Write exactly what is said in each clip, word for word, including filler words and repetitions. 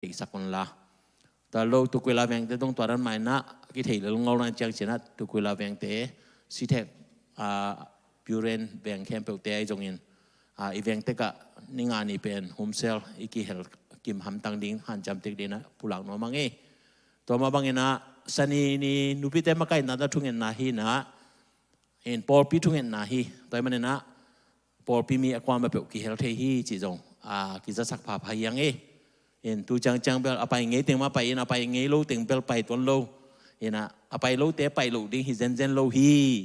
theihsak unla. Tua lo Tukwila vengte dong tua dan mah inah a kithei lel ngol nan ciang cinah Tukwila vengte Sitek, ah, Buren veng khempeuhte ahi zongin, ah, i vengte kah ni nga ni pen humsel i kihel kim hamtang ding hanciam tek dinah pulak nuam a ngei. Tua mah banginah Sani ni nupite makaihna na thungetna hi inah, in pawlpi thungetna hi. Tua hi maninah pawlpi mi a kuamah peuh kihel thei hi cih zong, ah, kizasak phapha hi a ngei. In tu ciangciang bel a pai ngei teng mah pai in, a pai ngei lo teng bel pai tuan lo. Inah a pai lote pai loh ding hi zenzen lo hi.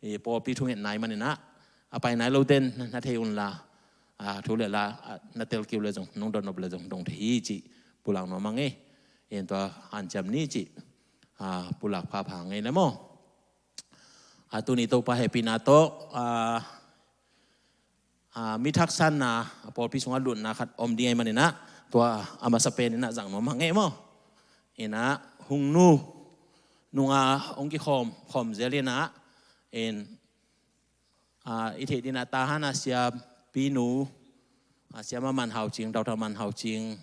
I pawlpi thungetna hi maninah a pai nai lote na thei unla, ah, thu le la, ah, na telkiu le zong nong dotnop le zong dong thei hi cih pulak nuam a ngei. In tua hanciam ni cih, ah, pulak phapha ngei le maw. Ah, tuni Topa hehpihna tawh, ah, ah, mi thaksanna, ah, pawlpi sungah lutna khat om ding ahi maninah tua a masa pen inah zang nuam a ngei maw. Inah Hungnu nunga hong kikhawm khawm zel inah, in, ah, i theih dinah Tahan a Sia Pinu, ah, Sia Maman Hau Cing, Doctor Man Hau Cing,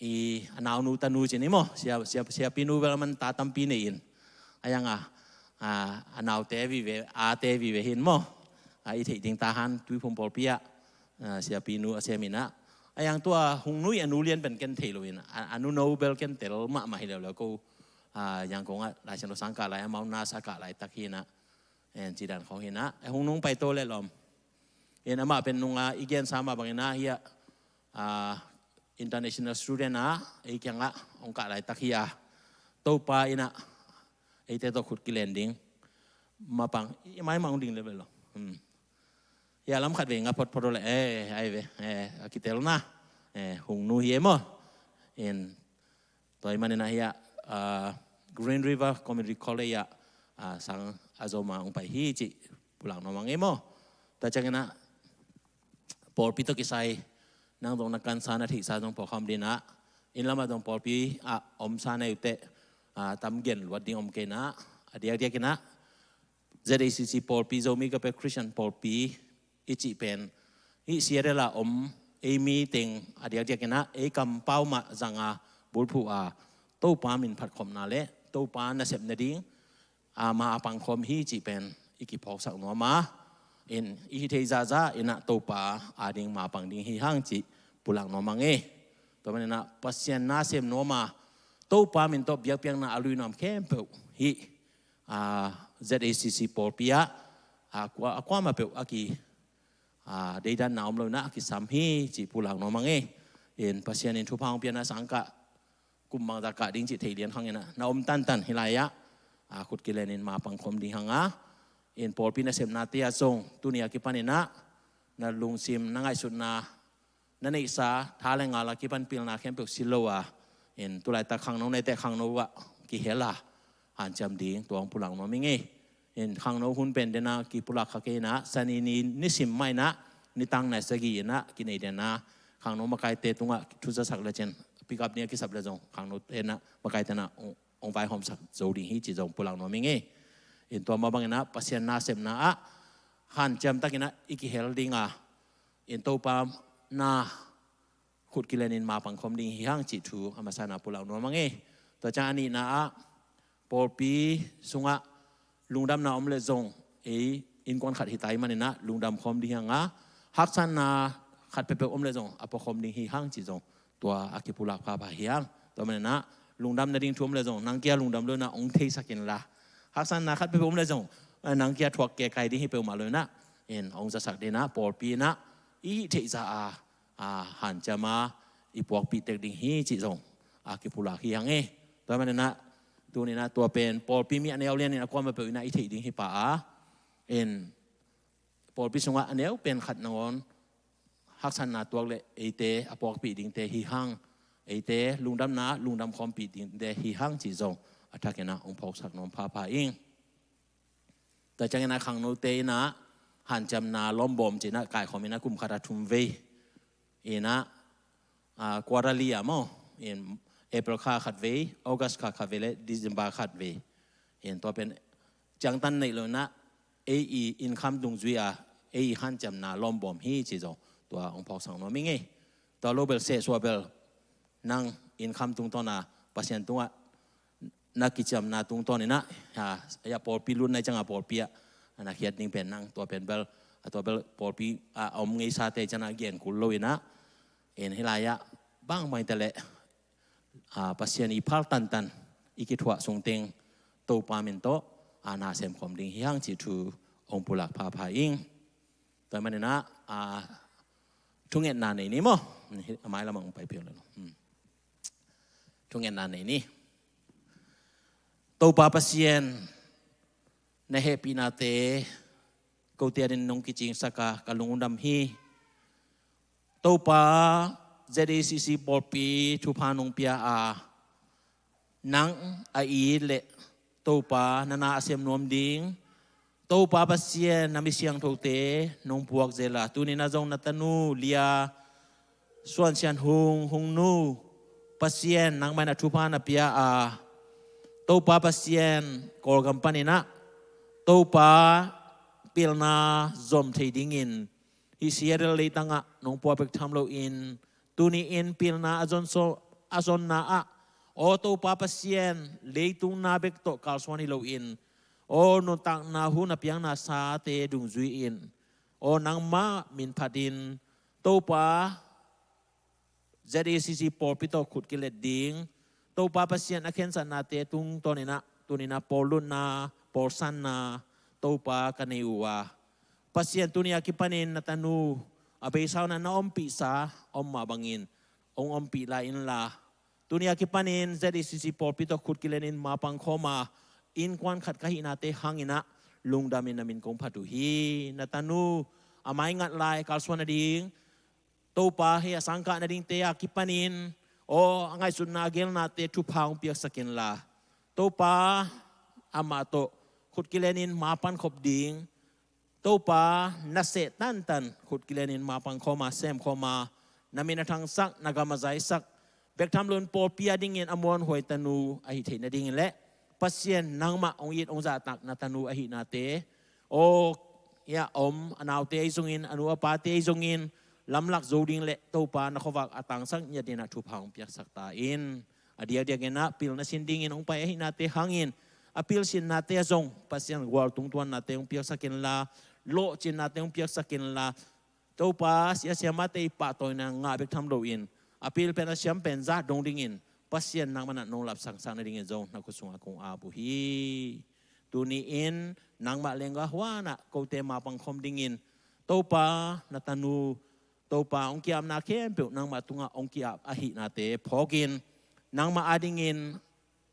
i a naunu tanu cin hi maw, Sia, Sia, Sia Pinu bel a man ta tampi nei in. A yang a, a, a naute vive, ate vive hin maw. A i theih ding Tahan Tuiphum pawlpi ah, a, Sia Pinu a sem inah. A yang tua Hungnu i a nu lian pen ken thei lo in. A, a nu no bel ken tel mahmah hi leuleu ko. A, Yangon ah Lai Siangtho sang kah lai, amau nasa kah laitak hi inah. En, ci dan khawng hi inah. A Hungnu pai to le lawm. En, amah pen nunga i gensa mah banginah hi a, a, international student a, ei kiangah hong kah laitak hi a. Topa inah eite tawh khut kilen ding. Mapang, i mai mah hong ding le bel lo. Hmm. Hi a lam khat vei nga photphot le, eh, ai ve, eh, a kitelna. Eh, Hungnu hi e maw. En, tua hi maninah hi a, ah, Green River Community College ah, ah, sang a zoma hong pai hi cih pulak nuam a ngei maw. Tua cianginah pawlpi tawh kisai nang zong na kansa na theihsa zong pawlkhat om dinah, inn lamah zong pawlpi ah omsa na hi uh teh, ah, tam gen luat ding om kei inah, a diakdiak inah Z A C C pawlpi, Zomi Gospel Christian pawlpi i cih pen, i Seattle ah om ei mi teng a diakdiak inah ei kampau mah zanga bulphuh a, Topa min phatkhopna le Topa nasep nading, a, ma a pangkhawm hi cih pen i kiphawksak nuam a, in i hih theih zahzah inah Topa ading ma pang ding hi hang cih pulak nuam a ngei. Tua maninah Pasian na sem nuam a, Topa min tawh biakpiakna a lui nuam khempeuh hih, a, Z A C C pawlpi ah, a, kua, a kuamah peuh a ki, a, deidanna om lo inah a kisam hi cih pulak nuam a ngei. In Pasian in thupha hong pianah sangkah kum bangzah kah ding cih thei lian hang inah na om tantan hi lai ah, a, khut kilen in ma pangkhawm ding hang a, in pawlpi nasepnate ah zong tuni a kipan inah na lungsim, na ngaihsutna, na neihsa tha le ngal a kipan pilna khempeuh si lo a, in tulaitak khangno na hi teh khangno ah kihel a hanciam ding tua hong pulak nuam i ngei. In khangno hun pen denah kipulak kha kei inah Sani ni nisim mah inah nitang nai sagih inah kinei denah khangno makaite tungah thuzasak lecin pick up ni a kisap le zong khangno tenah makaite nah hong, hong vaihawmsak zo ding hi cih zong pulak nuam i ngei. In tua mah banginah Pasian nasepna ah hanciam takinah i kihel ding a, in Topa na khut kilen in ma pangkhawm ding hi hang cih thu a masa na pulak nuam a ngei. Tua ciang a nihna ah pawlpi sungah lungdamna om le zong ei innkuan khat hi ta i maninah lungdam khawm ding hi hang a, haksatna khat peuhpeuh om le zong a puakhawm ding hi hang cih zong tua a kipulak phapha hi hang. Tua maninah lungdam nading thu om le zong nang kia lungdam lo inah hong theisak inla, haksatna khat peuhpeuh om le zong, eh, nang kia thuak kekai ding hi peuhmah lo inah, in hong zasak ding inah pawlpi inah i theihsa a, a, hanciam a i puakpih tek ding hi cih zong a kipulak hi hang e. Tua maninah tuninah tua pen pawlpi mi a neu lianin a kuamah peuh inah i theih ding hi pah a, in pawlpi sungah a neu pen khat nangawn haksatna tuak le eite a puakpih dingte hi hang, eite lungdamna lungdam khawmpih dingte hi hang cih zong a thakinah hong phawksak nuam phapha ing. Tua cianginah khangnote inah hanciamna lawmbawm cinah kaikhawm inah kum khat a thum vei inah, a, quarterly ah maw, in April kha khat vei, August kha khat vei le December khat vei. In tua pen ciangtan neih lo inah ei i income dungzui a ei i hanciamna lawmbawm hi cih zong tua hong phawksak nuam i ngei. Tua lo bel sehsuah bel nang income tungtawn a Pasian tungah na kiciamna tungtawn in ah, a, a pawlpi lutna i ciangah pawlpi ah na khiat ding pen nang tua pen bel, a tua bel pawlpih a om ngeisate i ciangah gen kul lo in ah, in hih lai-ah bangbang hi ta leh, a, Pasian i phal tantan i kithuah sungteng Topa min tawh, a, na semkhawm ding hi hang cih thu hong pulak phapha ing. Tua ahih manin ah, a, thungetna nei ni maw? A mai lamah hong pai phei un la lo. Hmm. Thungetna nei ni. Topa Pasian, na hehpihnate kote adingin nong kicingsak a ka lungdam hi. Topa, Z A C C pawlpi thupha nong pia a, nang a it leh Topa na na a sem nuam ding Topa Pasian, na mi siangthote nong puak zel a, tuni-in ah zong na tanu Lia Suan Sian Hung, Hungnu, Pasian nangmah in ah thupha na pia a, Topa Pasian, Kawlgam panin ah Topa pilna zom thei dingin hih Seattle leitangah nong puak bek tham loin, tuni-in pilna a zon so, a zonna ah, aw Topa Pasian, leitung na bek tawh kalsuan hi loin, aw nuntakna hun a piakna sate dungzui-in, aw nangmah min phatin, Topa, Z A C C pawlpi tawh khut kilet ding Topa Pasian, a khensatnate tungtawnin ah tuni-in ah pawl lutna, pawl sanna Topa ka nei uh a, Pasian, tuni a kipanin na tanu a beisa un ah na ompihsa om mah bangin hong ompih lai inla, tuni a kipanin Z A C C pawlpi tawh khut kiletin mapang khawm a, innkuan khat ka hihnate hangin ah lungdamin na min kong phat uh hi. Na tanu a mai ngat lai kalsuan nading Topa, hih a sangkah nadingte a kipanin, aw a ngaihsutna a gelnate thupha hong piaksak inla, Topa, amah tawh khut kiletin mapan khop ding Topa, na seh tantan khut kiletin mapan khawm a, sem khawm a, na min a thangsak, na gam a zaisak bek tham loin pawlpi adingin a muanhuai tanu ahi theih nadingin leh, Pasian nangmah hong it hong zahtak na tanu ahihnate, aw hih a om a naute ahi zongin, a nu a pate ahi zongin, lamlak zo ding leh Topa na khuavak a tangsak ngiat dingin ah thupha hong piaksak ta in. A diakdiakin ah pil na sin dingin hong pai ahihnate hangin, a pil sinnate ah zong Pasian gualtung tuannate hong piaksak inla, lawhcinnate hong piaksak inla, Topa, sia siamahte i pahtawina ngah bek tham loin, a pil pen a siam pen zah dong dingin Pasian nangmah in ah nong lapsangsak nadingin zong na khut sungah kong ap uh hi. Tuni-in nangmah lenggah huan ah kote mapang khawm dingin, Topa, na tanu, Topa, hong ki-apna khempeuh nangmah tungah hong ki-ap ahihnate phawkin, nangmah adingin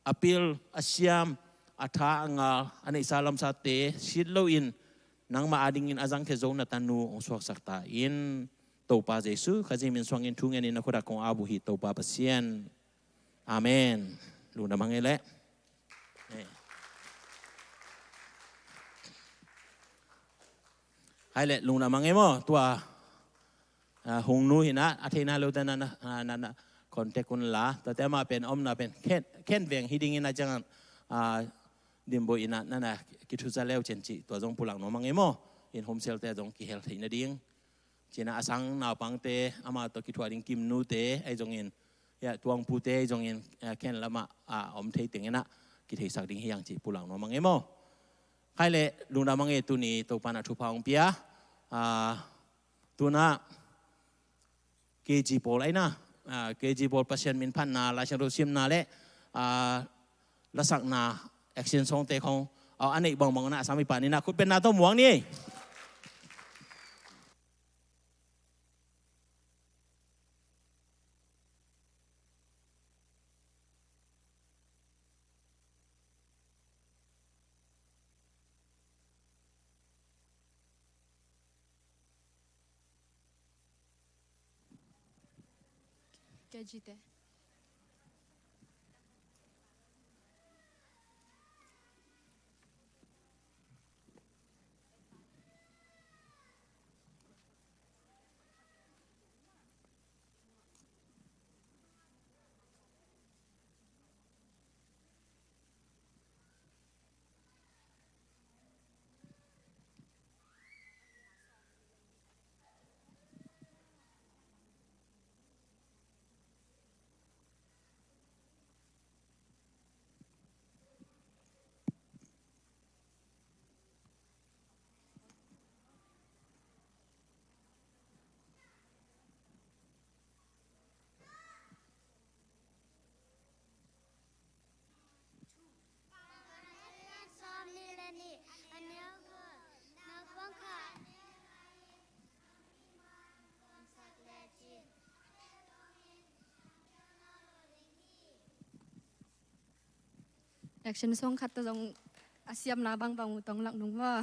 a pil, a siam, a tha, a ngal, a neihsa lamsate sit loin, nangmah adingin a zangkhia zo na tanu hong suaksak ta in. Topa Jesu Khazih min suangin thungenin na khut ah kong ap uh hi, Topa Pasian. Amen. Lungdam hang ei leh. Hai leh, lungdam hang ei maw, tua, a, Hungnu hi in ah, a theihna lote na, na, na, na contact un la, tuate amah pen omna pen khen, khen veng hi dingin a ciangin, a, Dimboi in ah na, na kithuza le uh cin cih, tua zong pulak nuam hang ei maw, in homselte zong kihel theih nading. Ci-in ah a sang naupangte, amah tawh kithuah ding Kimnute ahi zongin, ya, Tuangpute ahi zongin, ya, khen lamah, a, om thei tengin ah kitheisak ding hi hang cih pulak nuam hang ei maw. Khai leh, lungdam hang ei, tuni Topa in ah thupha hong pia. A, tu-in ah K G pawl ahi na, a, K G pawl Pasian min phatna, Lai Siangtho simna leh, a, lasakna, action songte khawng, a, a neih bangbang un ah a sangmi pa in ah khut bengna tawh muang ni. K G te. Reaction song khat tawh zong a siamna bangbang uh tong lak nung maw.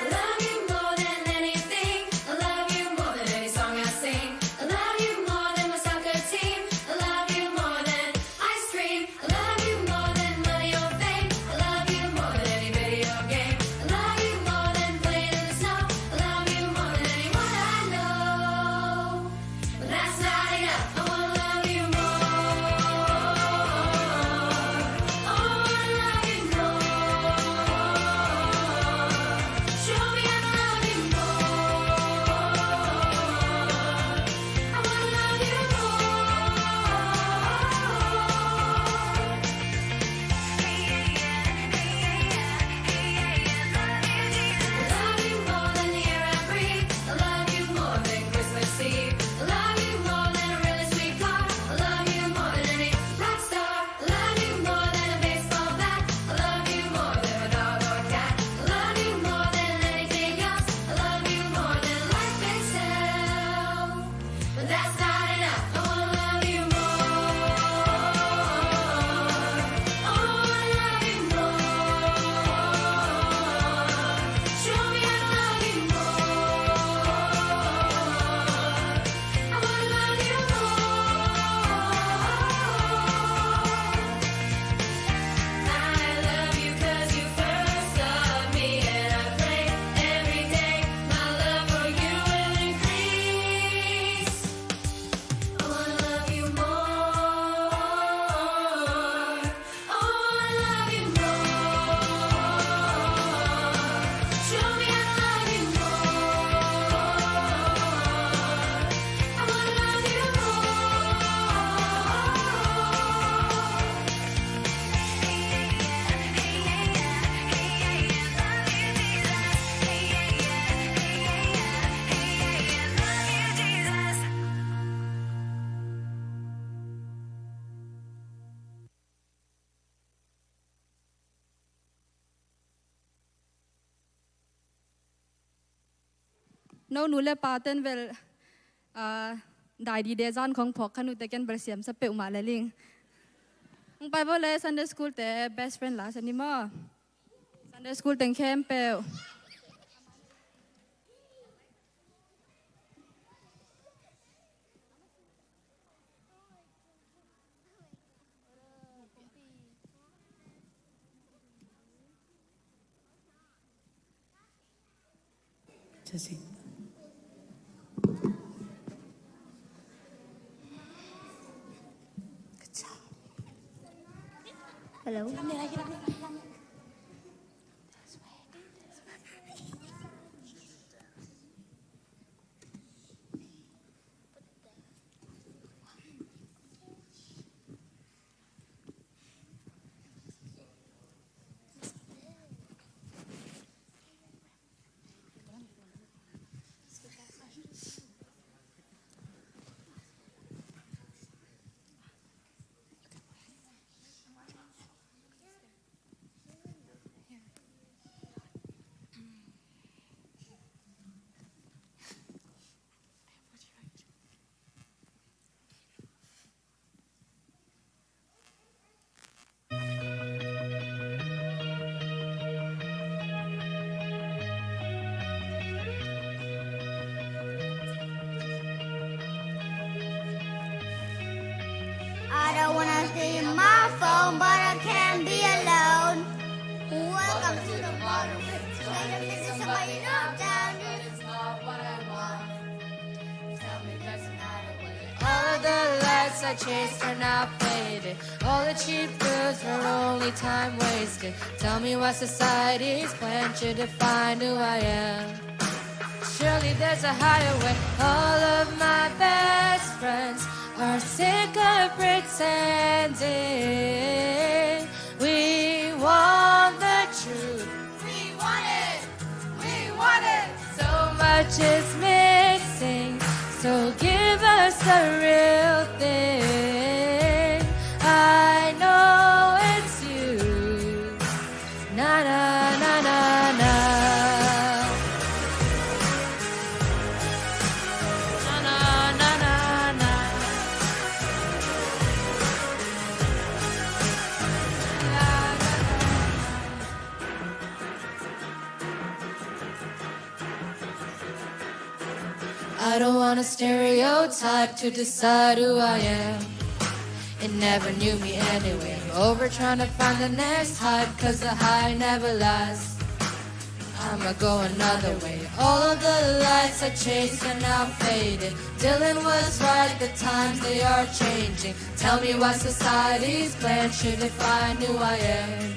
I love you more than anything. I love you more than any song I sing. I love you more than my soccer team. I love you more than ice cream. I love you more than money or fame. I love you more than any video game. I love you more than playing in the snow. I love you more than anyone I know. But that's not enough. I wanna love you more. Oh, I love you more. Show me how to love you more. I wanna love you more. I love you more than the air I breathe. I love you more than Christmas Eve. I love you more than a really sweet car. I love you more than any rock star. I love you more than a baseball bat. I love you more than my dog or cat. I love you more than anything else. I love you more than life itself. But that's not enough. I wanna love you more. Oh, I love you more. Show me how to love you more. I wanna love you more. I love you 'cause you first loved me, and I pray every day my love for you will increase. I wanna love you more. Oh, I love you more. Show me how to love you more. I wanna love you more. No nu le pa ten vel, ah, dai dide zan khong phawk kha nu te ken bel siam sa peuhmah le ling. Hong pai vo le Sunday school te best friend la sa ni maw. Sunday school teng khempeuh. Hello. I don't wanna stay in my phone, but I can't be alone. Welcome to the modern age. Where the pictures of my love down. All of the lights I chased are now faded. All the cheap thrills were only time wasted. Tell me why society's plan to define who I am. Surely there's a higher way. All of my best friends are sick of pretending. We want the truth. We want it. We want it. Much is missing, so give us the real thing. I know it's you. Na na na na na. Na na na na na. I don't want a stereotype to decide who I am. It never knew me anyway. I'm over trying to find the next hype, 'cause the high never lasts. I'ma go another way. All of the lights I chased are now faded. Dylan was right, the times they are changing. Tell me why society's plan should define who I am.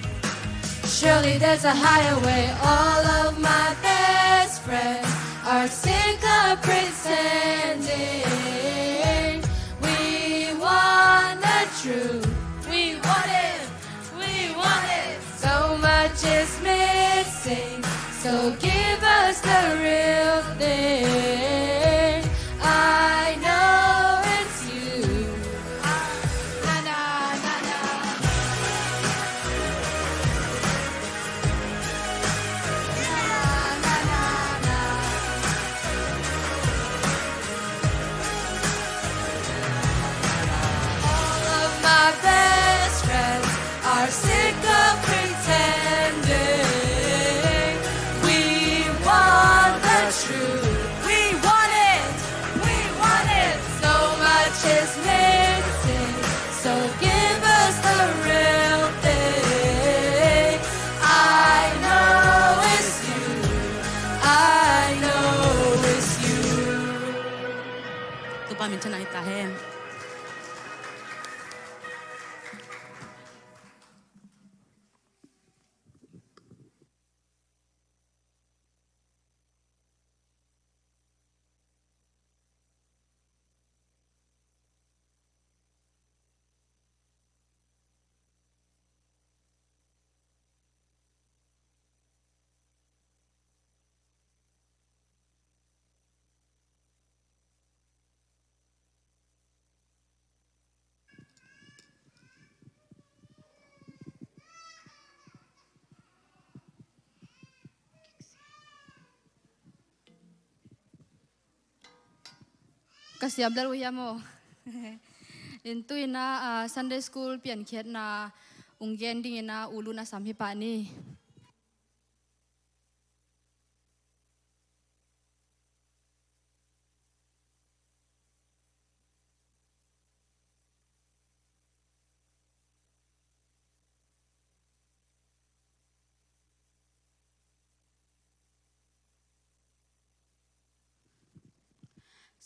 Surely there's a higher way. All of my best friends are sick of pretending. We want the truth. We want it. We want it. So much is missing. So give us the real thing. I know it's you. Na, na, na, na. Na, na, na, na. All of my best friends are sick of pretending. We want the truth. We want it. We want it. So much is missing. So give us the real thing. I know it's you. I know it's you. Topa min thang hi ta hen. Ka siam lel uh hiam aw? In tu in ah, ah, Sunday School piankhiatna ung gen ding in ah, U Lun a sam hi pah ni.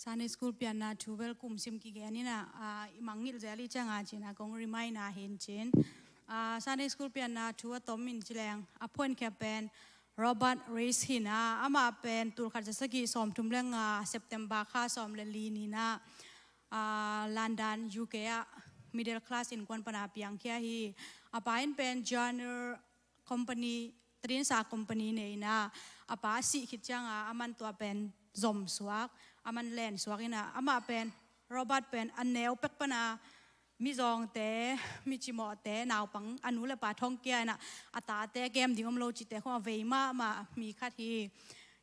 Sunday School pianna thu bel kum sim kigen in ah, ah, i mangngilh zel i ciang a cin ah kong remind na hi in cin. Ah, Sunday School pianna thu a tom in ci leng, a phuankhia pen Robert Race hi in ah, amah pen tul khat za sagih sawmthum le nga, September kha sawm le li ni in ah, ah, London, U K ah middle class innkuan pan a piangkhia hi. A pa in pen journal company, tadinsa company nei in ah, a pa a sih khit ciang a, aman tua pen zom suak, aman len suak in ah, amah pen, Robert pen a neu pek pan a, mizawngte, mi cimawhte naupang a nu le pa thong kia in ah, a tate a kem ding om lo cihte khong a vei mahmah mi khat hi.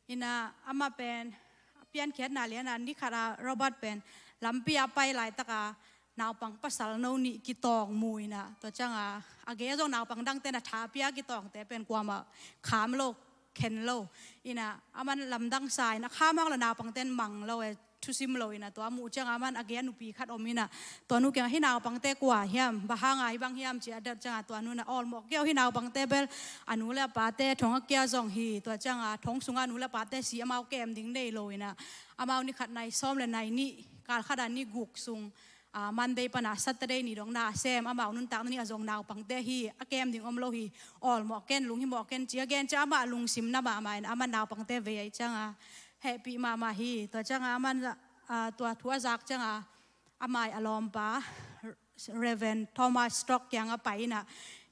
In ah, amah pen a piankhiatna lian ah, ni khat ah Robert pen lampi ah pai laitak a, naupang pasal no nih kitawng mu in ah, tua ciang a, a gei zong naupang dangte in a tha pia kitawngte pen kuamah kham lo, khen lo. In ah, aman lamdang sa in ah, a kham hang lo naupangte in mang lo e, thusim lo in ah, tua muh ciang a, aman a gei a nupi khat om in ah, tua nu kiang ah, hih naupangte kua hiam, bang hang a hih bang hiam ci a, a deih ciang a, tua nu in ah, awlmawh kei aw, hih naupangte bel a nu le a pate thong a kia zong hi, tua ciang a, thong sung a nu le a pate si, amau kem ding nei lo in ah, amau ni khat nai sawm le nai nih, kal khat a ni guk sung, ah, Monday pan a Saturday ni dong na sem, amau nuntakna ni a zong naupangte hi, a kem ding om lo hi, awlmawh ken, lunghimawh ken ci a gen ciang, amah lungsim na mahmah in, aman naupangte vei ahih ciang a, hehpih mahmah hi. Tua ciang a, aman, ah, tua thu a zak ciang a, a mai a lawmpa, Reverend Thomas Stock kiang a pai in ah,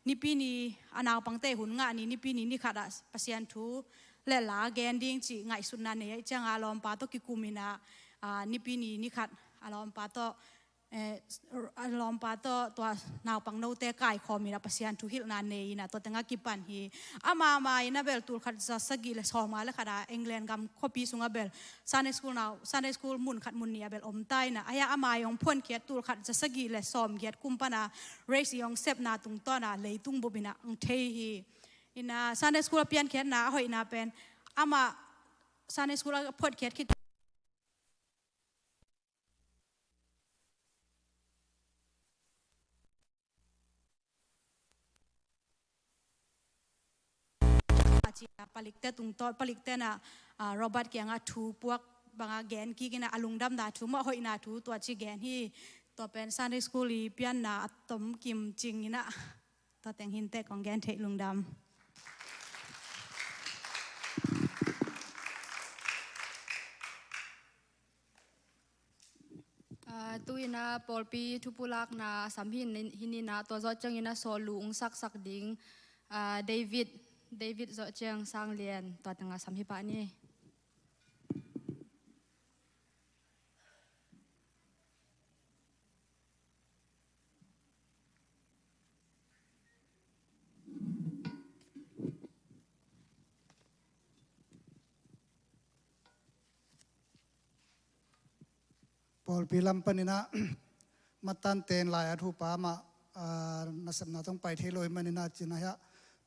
Nipi ni, a naupangte hun ngah ni, Nipi ni ni khat ah Pasian thu le la gen ding cih ngaihsutna nei ahih cianga a lawmpa tawh kikum inah, a, Nipi ni ni khat a lawmpa tawh, eh, a lawmpa tawh tua naupang note kaikhawm inah Pasian thu hilhna nei inah tua tengah kipan hi. Ama ma inah bel tul khat za sagih le sawmnga le khat a England gam khuapi sungah bel Sunday school nau, Sunday school mun khat mun nih a bel om ta inah, ahi a ama i hong phuankhiat tul khat za sagih le sawmgiat kum pana Race i hong sepna tungtawna leitung bup inah hong thei hi. Inah Sunday school a piankhiatna a hoihna pen amah Sunday school a phuankhiat khit a ci a palikte tungtawn, palikte na, ah, Robert kiangah thu puak banga gen kik inah a lungdamna thu mah hoihna thu tua ci gen hi. Tua pen Sunday school i pianna a tomkim cing inah tua teng hinte kong gen theih lungdam. Ah, tu inah pawlpi thupulakna a sam hi ni, hi ni inah tua zawh ciang inah sawlung saksak ding, ah, David, David zawh ciang Sang Lian tua tengah sam hi pah ni. Pawlpi lam paninah Mattan ten lai a thupa mah, ah, nasepna tawh pai thei lo hi maninah cinah hiah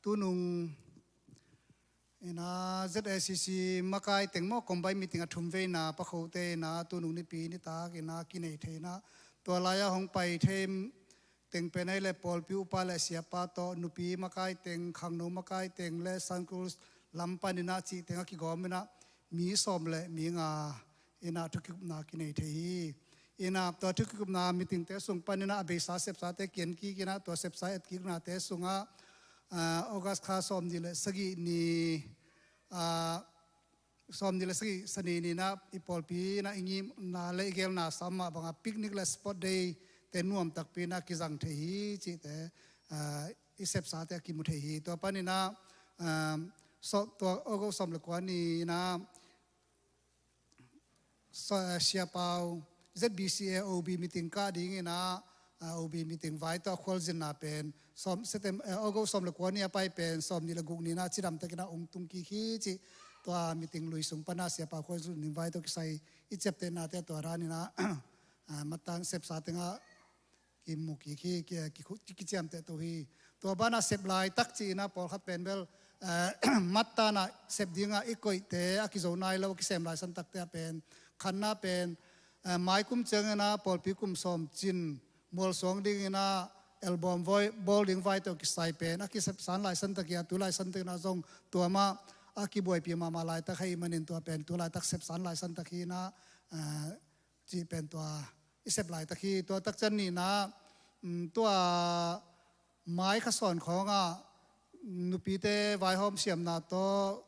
tunung inah Z A C C makai teng maw combine meeting a thum veina pakhote inah tunung nipi nitak inah kinei thei inah tua lai-ah hong pai thei teng pen ahi le pawlpi upa le siapa tawh nupi makai teng, khangno makai teng le Sunday school lam paninah cih tengah kigawm inah mi sawm le mi nga inah thukikupna kinei thei hi. Inah tua thukikupna meetingte sung paninah a beisa sepsate kian kik inah tua sepsa etkiknate sungah, ah, August kha sawmnih le sagih ni, ah, sawmnih le sagih Sani ninah i pawlpi inah i ngimna le i gelna sam mah bangah picnic le sport day te nuam takpi inah kizang thei hi cihte, ah, i sepsate a kimu thei hi. Tua paninah, ah, so, tua August sawm le kua ni inah so, eh, Siapau Z B C A O B meeting kah ding inah, ah, O B meeting vai tawh a khualzinna pen sawm, Septem-, eh, August sawm le kua ni a pai pen sawmnih le guk ni inah cidamtak inah ong tung kik hi cih tua meeting lui sung panah Siapau khualzin vai tawh kisai i ciaptehnate tua dan inah, ah, Mattan sepsa tengah kimu kik hi, ki, ki, ki, kiciamteh to hi. Tua banah sep laitak ci inah pawlkhat pen bel, eh, Mattan ah sep dingah i koihte a kizo nai lo a kisem laisan takte ah pen khatna pen, eh, maikum ciang inah pawlpi kum sawm cin mualsuang ding inah album voi, bawl ding vai tawh kisai pen a kisepsan laisan tak hi a, tu laisan tak inah zong tua mah a kibuaipi mahmah laitak hi manin tua pen tu laitak sepsan laisan tak hi inah, eh, cih pen tua i sep laitak hi. Tua takciang nihna, mm, tua mai kha sawn khawngah nupite vaihawm siamna tawh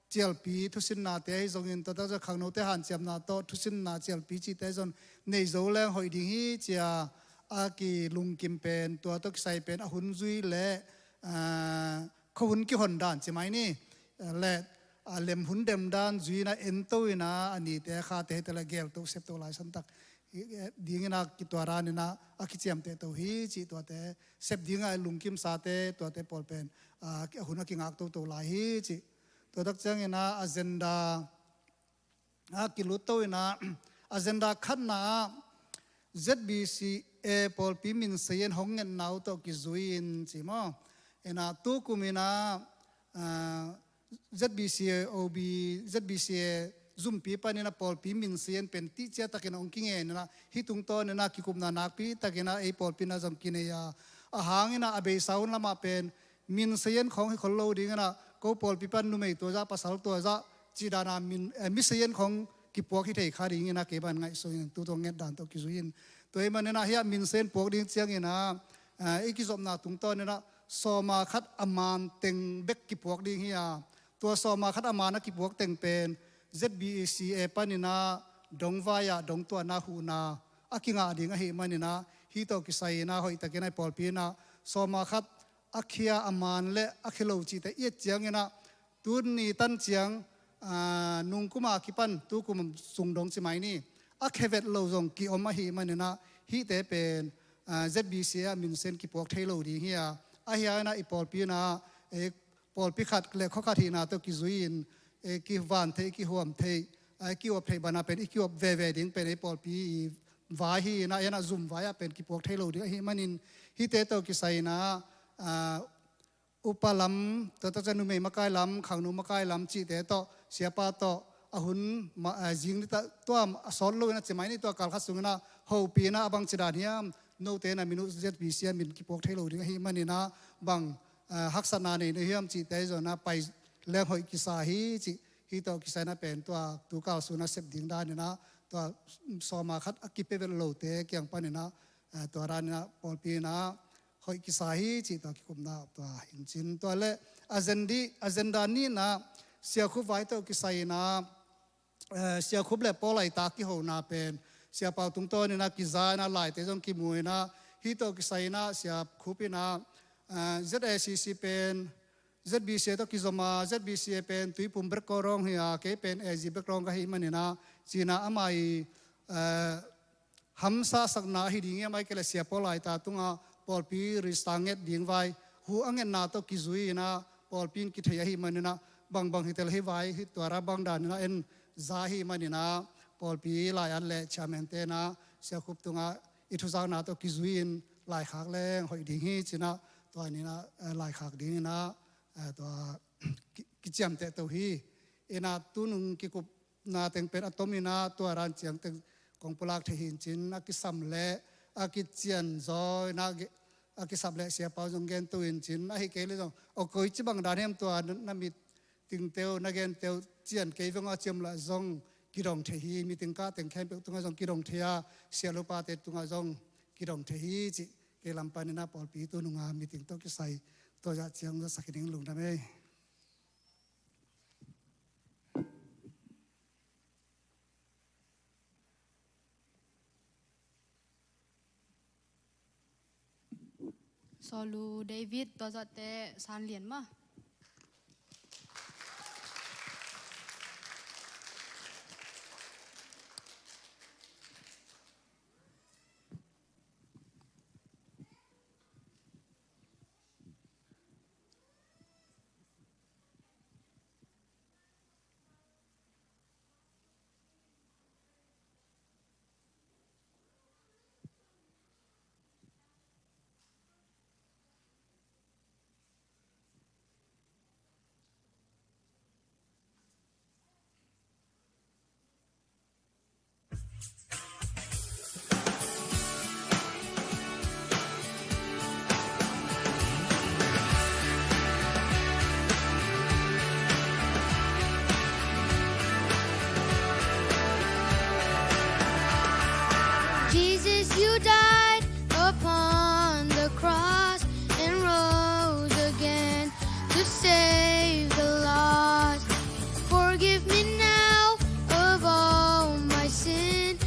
cialpi thusinnate ahi zongin tua takciang khangnote hanciamna tawh thusinna cialpi cihte zong nei zo leng hoih ding hi cia a kilungkim pen tua tawh kisai pen a hun zui le, ah, khuahun kihon dan ci mai ni, le a lem hun dem dan zui inah ento inah a nite a khate hi ta le gelto septo laisan tak ding inah kitua dan inah a kiciamteh to hi cih tuate sep dingah lungkimsate tuate pawl pen, ah, a hun a kingak toto lai hi cih. Tua takciang inah agenda a kilut to inah agenda khatna ah Z B C A pawlpi minseien hong ngetna uh tawh kizui in ci maw. Inah tukum inah, ah, Z B C A O B, Z B C A zumpi panin a pawlpi minseien pen tihciatakin hong kingen inah hih tungtawn inah kikupna nakpi takin ah ei pawlpi inah zong kinei a, a hang inah a beisa hun lamah pen minseien khawng hi khol lo ding inah ko pawlpi pan numei tua zah pasal tua zah cih dana min, eh, miseien khawng kipuak hi thei kha ding inah kei ban ngaihsun in tu tawh nget dan tawh kizui in. Tua hi man inah hiah minseien puak ding ciang inah, eh, i kizopna tungtawn inah sawma khat a man teng bek kipuak ding hi a, tua sawma khat a man a kipuak teng pen Z B C A pan inah dongvai ah dongtuahna huhna a kingah ding ahi man inah hih tawh kisai inah hoihtakin a i pawlpi inah sawma khat a khia a man le a khia lo cihte i et ciang inah Tuni tan ciang, aa, nungkuma kipan tukum sung dong ci mai ni, a khevet lo zong kiom ahih maninah hihte pen, aa, Z B C A minsen kipuak thei lo ding hi a, ahi a inah i pawlpi inah, eh, pawlpi khat le khua khat hihna tawh kizui-in, eh, kivan theih, kihuam theih, eh, kiuap theih banah pen i kiuap veve ding pen ei pawlpi i vai hi inah, inah zum vai ah pen kipuak thei lo ding ahih manin hihte tawh kisai inah, ah, upa lam, tua tak ciang numei makai lam, khangno makai lam cihte tawh, siapa tawh a hun ma, eh, zing ni ta, tua a sawt lo inah ci mai ni, tua kal khat sung inah hopih inah a bang ci dan hiam, note na min uh Z B C A min kipuak thei lo ding ahih maninah bang, eh, haksatna nei na hiam cihte zong inah pai leng hoih kisa hi cih, hih tawh kisai inah pen tua tu kal sung inah sep ding dan inah tua sawma khat a kipia vet lote kiang pan inah, eh, tua dan inah pawlpi inah hoih kisa hi cih tua kikupna tua hi in cin. Tua le agenda, agenda nihna, Sia Khup vai tawh kisai inah, eh, Sia Khup le Paul Aita kihona pen Sia Pau tungtawn inah kiza inah laite zong kimu inah, hih tawh kisai inah Sia Khup inah, eh, Z A C C pen Z B C A tawh kizom a, Z B C A pen Tuiphum background hi a, kei pen A Z background ka hih maninah ci inah ama i, eh, hamsa sakna ahi ding hiam, ahih kei leh Sia Paul Aita tungah pawlpi register nget ding vai, hu a ngetna tawh kizui inah pawlpi in kithei ahih maninah bangbang hi tel hi vai, hih tua ra bang dan inah en za ahih maninah pawlpi lai-at le chairman te inah Sia Khup tungah i thuzakna tawh kizui-in laikhak leng hoih ding hi ci inah tua ni inah, eh, laikhak ding inah, eh, tua ki, kiciamteh to hi. Inah tunung kikup na teng pen a tom inah tua dan ciang teng kong pulak thei hi in cin, a kisam le a kician zaw inah ge-, a kisap le Sia Pau zong gen to in cin, ahih kei leh zong, o, koici bang dan hiam tua na, na meeting te uh, na gen te uh cian kei veng a ciam lah zong kidong thei hi, meeting kah teng khempeuh tungah zong kidong thei a, siahlupate tungah zong kidong thei hi cih kei lam pan inah pawlpi tununga meeting tawh kisai tua zah ciang zasak hi ding, lungdam ei. Sawlu David, tua zawhte san lian maw. Jesus, you died upon the cross and rose again to save the lost. Forgive me now of all my sin.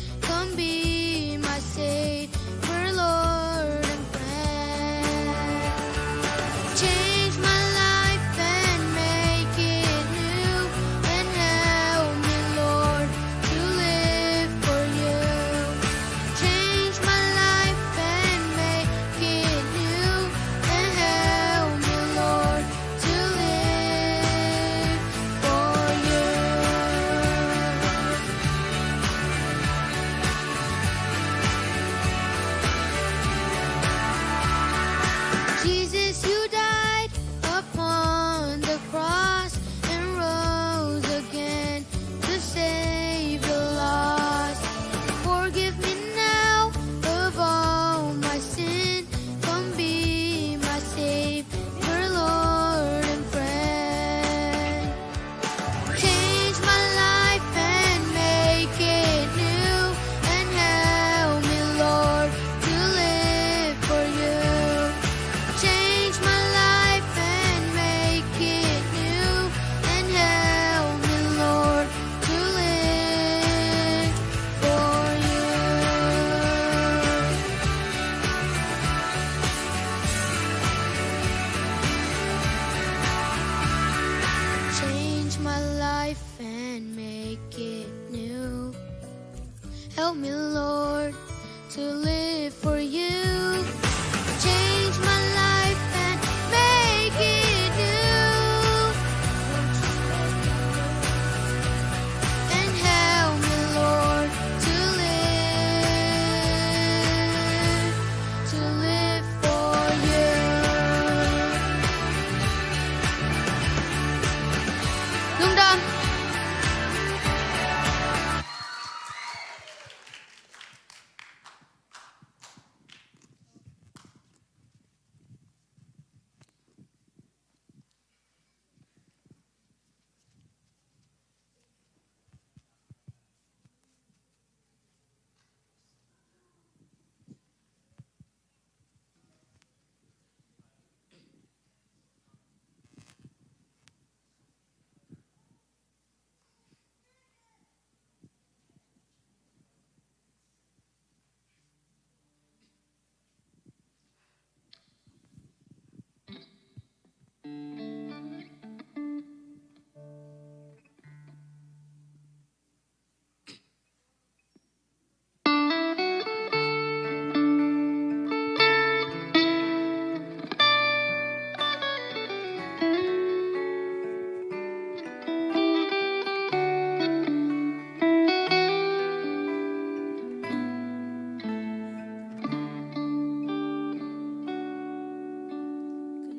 life and make it new. Help me, Lord, to live for you. Change my life and make it new. And help me, Lord, to live, to live for you. Lungdam.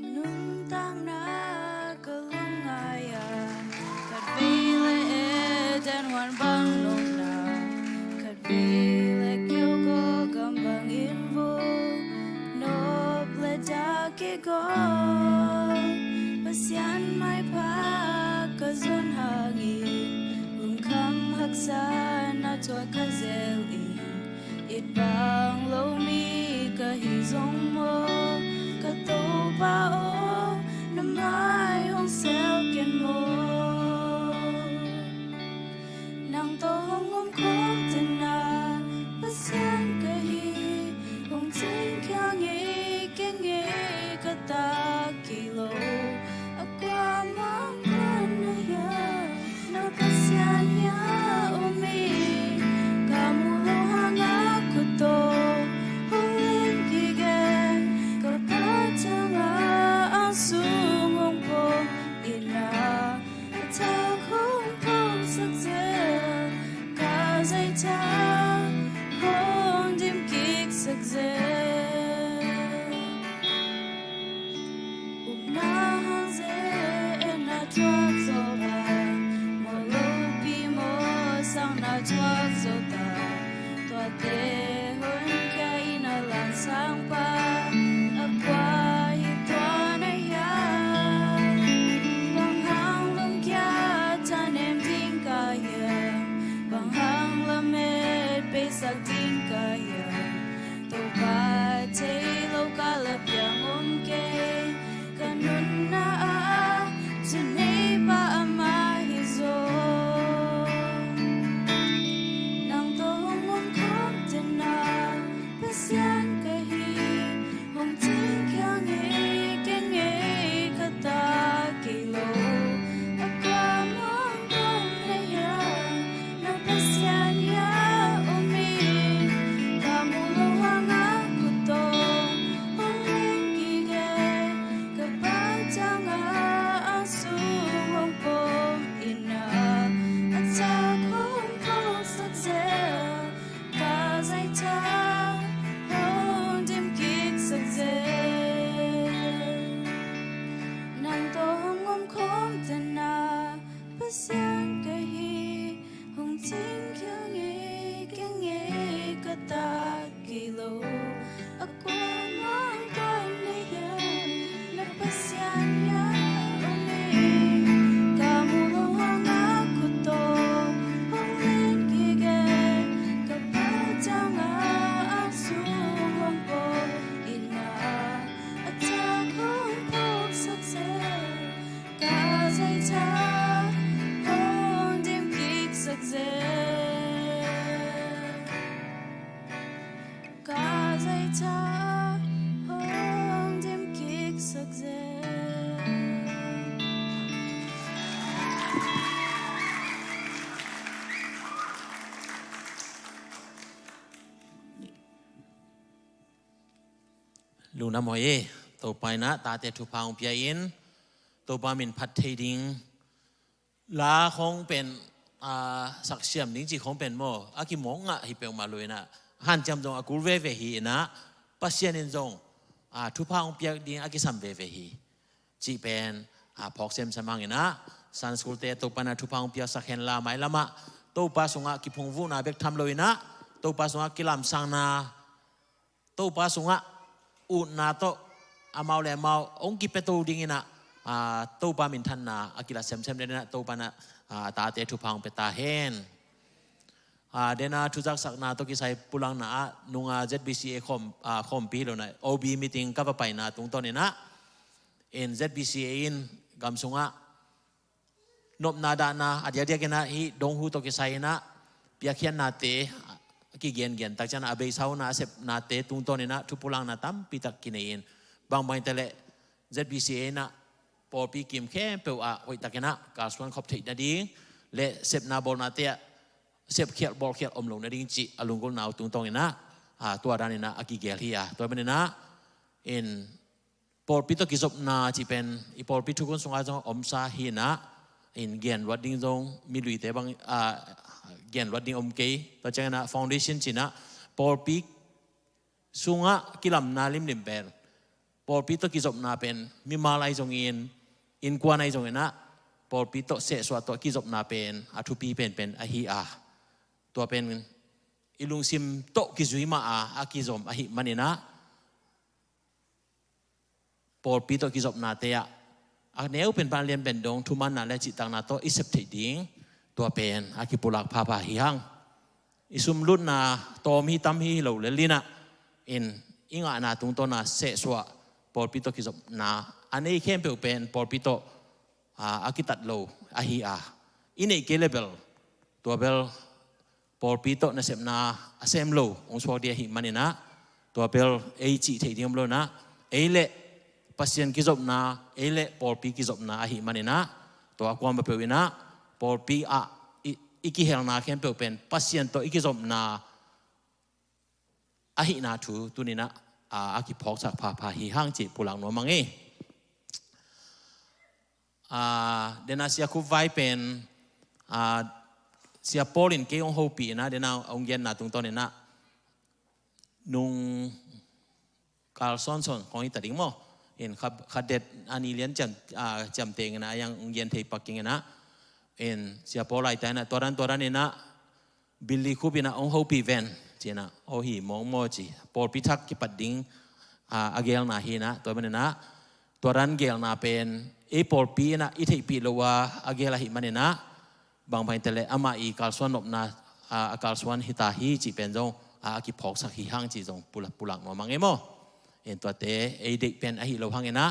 Ka nuntakna ka lungngai a, khatvei leh et den huan bang nopna, khatvei leh keu gawh gam bangin vung nop leh dak kigawm. Pasian maipha ka zon hangin lungkham haksatna thuak kha zel ing. It bang lo mi ka hi zong maw, ka Topa aw, na mai hong sel ken maw. Nang tawh hong om khawm tena Pasian ka hi, hong cing khia ngei kei ngei ka tak kei lo. A kuamah pan na hiam, na Pasian hiam om ing? Ka muh loh hangah khut tawh hong len gige, ka Pa ciangah ang sung hong pom in ah, a thak hong phawksak zel, ka zaitha hong dim kiksak zel. Upna hang ze-etna thuak zawh bang, mawh lopi mawhsakna thuak zawh tak, tuate honkhia in a langsang pa, a kua hi tua na hiam? Bang hang lungkia thanem ding ka hiam? Bang hang lamet beisak ding ka hiam? Topa thei lo ka la piang om kei, ka nunna ah thuneipa amah hi zaw. Nang tawh hong om khawm tena Pasian ka hi, hong cing khia ngei kei ngei ka tak kei lo. A kuamah pan na hiam, na Pasian hiam om ing? Ka muh loh hangah khut tawh hong len gige, ka Pa ciangah ang sung hong pom in ah, a thak hong phawksak zel, ka zaitha hong dim kiksak zel. Nang tawh hong om khawm tena Pasian ka hi, hong cing khia ngei kei ngei ka tak kei lo. A kuamah pan na hiam, na Pasian hiam om ing? Ka muh loh hangah khut tawh hong len gige, ka Pa ciangah ang sung hong pom in ah, a thak hong phawksak zel, ka zaitha hong dim kiksak zel. Ka zaitha hong dim kiksak zel. Nam hoi e, Topa in ah tate thupha hong pia in, Topa min phat thei ding la khong pen, aa, saksiam ding cih khong pen maw, a kimawk ngah hi peuhmah lo in ah, hanciam zong a kul veve hi in ah, Pasian in zong, aa, thupha hong piak ding a kisam veve hi cih pen, aa, phawk semsem hang in ah, Sunday school te Topa in ah thupha hong piaksak hen la, mailam ah Topa sungah kiphungvuhna bek tham lo in ah, Topa sungah kilamsangna, Topa sungah utna tawh amau le amau hong kipiato ding in ah, aa, Topa minthanna a kilat semsem den in ah, Topa in ah, aa, tate thupha hong pia ta hen. Aa, den a thuzaksakna tawh kisai pulakna ah, nunga Z B C A khawm, aa, khawmpi hi lo in ah, O B meeting ka va paina tungtawn in ah, in Z B C A in gam sungah nopna dahna a diakdiak in ah, hih donghu tawh kisai in ah piakkhiatnate a kigengen tak ciang a, a beisa hun a a sepnate tungtawn in ah thupulakna tampi tak kinei in, bangbang hi ta leh Z B C A in ah pawlpi kim khempeuh ah hoihtak in ah kalsuan khop theih nading le sepna bawlnate ah sepkhialh bawlkhialh om lo nading cih a lunggulhna uh tungtawn in ah, aa, tua dan in ah a kigel hi a, tua man in ah, in pawlpi tawh kizopna cih pen i pawlpi thukhun sungah zong omsa hi in ah, in genluat ding zong, mi luite bang, aa, genluat ding om kei. Tua ciang in ah foundation cih in ah, pawlpi sungah kilamna limlim pen, pawlpi tawh kizopna pen mimal ahi zongin, innkuan ahi zongin ah, pawlpi tawh sehsuah tawh kizopna pen a thupi penpen ahi a, tua pen i lungsim tawh kizui mah a, a kizom ahih man in ah, pawlpi tawh kizopnate ah a neu pen pan a lian pen dong thumanna le cihtakna tawh i sep theih ding, tua pen a kipulak phapha hi hang. I sumlutna tawm hi tam hi hi lo lel in ah, in i ngahna tungtawn a sehsuah pawlpi tawh kizopna a nei khempeuh pen pawlpi tawh, aa, a kitat lo ahi a, i neih kei le bel, tua bel pawlpi tawh nasepna a sem lo hong suak ding ahih man in ah, tua bel ei cih theih ding om lo in ah, ei le Pasian kizopna, ei le pawlpi kizopna ahih man in ah, tua a kuamah peuh in ah pawlpi ah i, i kihelna khempeuh pen Pasian tawh i kizopna ahihna thu tuni in ah, aa, a kiphawksak phapha hi hang cih pulak nuam hang e. Aa, den a Sia Khup Vai pen, aa, Sia Paul in kei hong hopih in ah, den a hong genna tungtawn in ah, nung kalsuansuan khong hi ta ding maw, in kha, khadet a ni lian ciam, aa, ciamteh in ah, a yang hong gen thei pak ing in ah, in Sia Paul lai ta in ah, tua dan tua dan in ah, Billy Khup in ah hong hopih ven ci in ah, aw hi mawngmaw ci, pawlpi thak kipat ding, aa, a gelna hi in ah, tua man in ah, tua dan gelna pen ei pawlpi in ah i theihpih lo a a gel ahih man in ah, bangbang hi ta leh amah i kalsuan nopna, aa, a kalsuan hi ta hi cih pen zong, aa, a kiphawksak hi hang cih zong pulak, pulak nuam hang e maw. In tuate ei deih pen ahi lo hang in ah,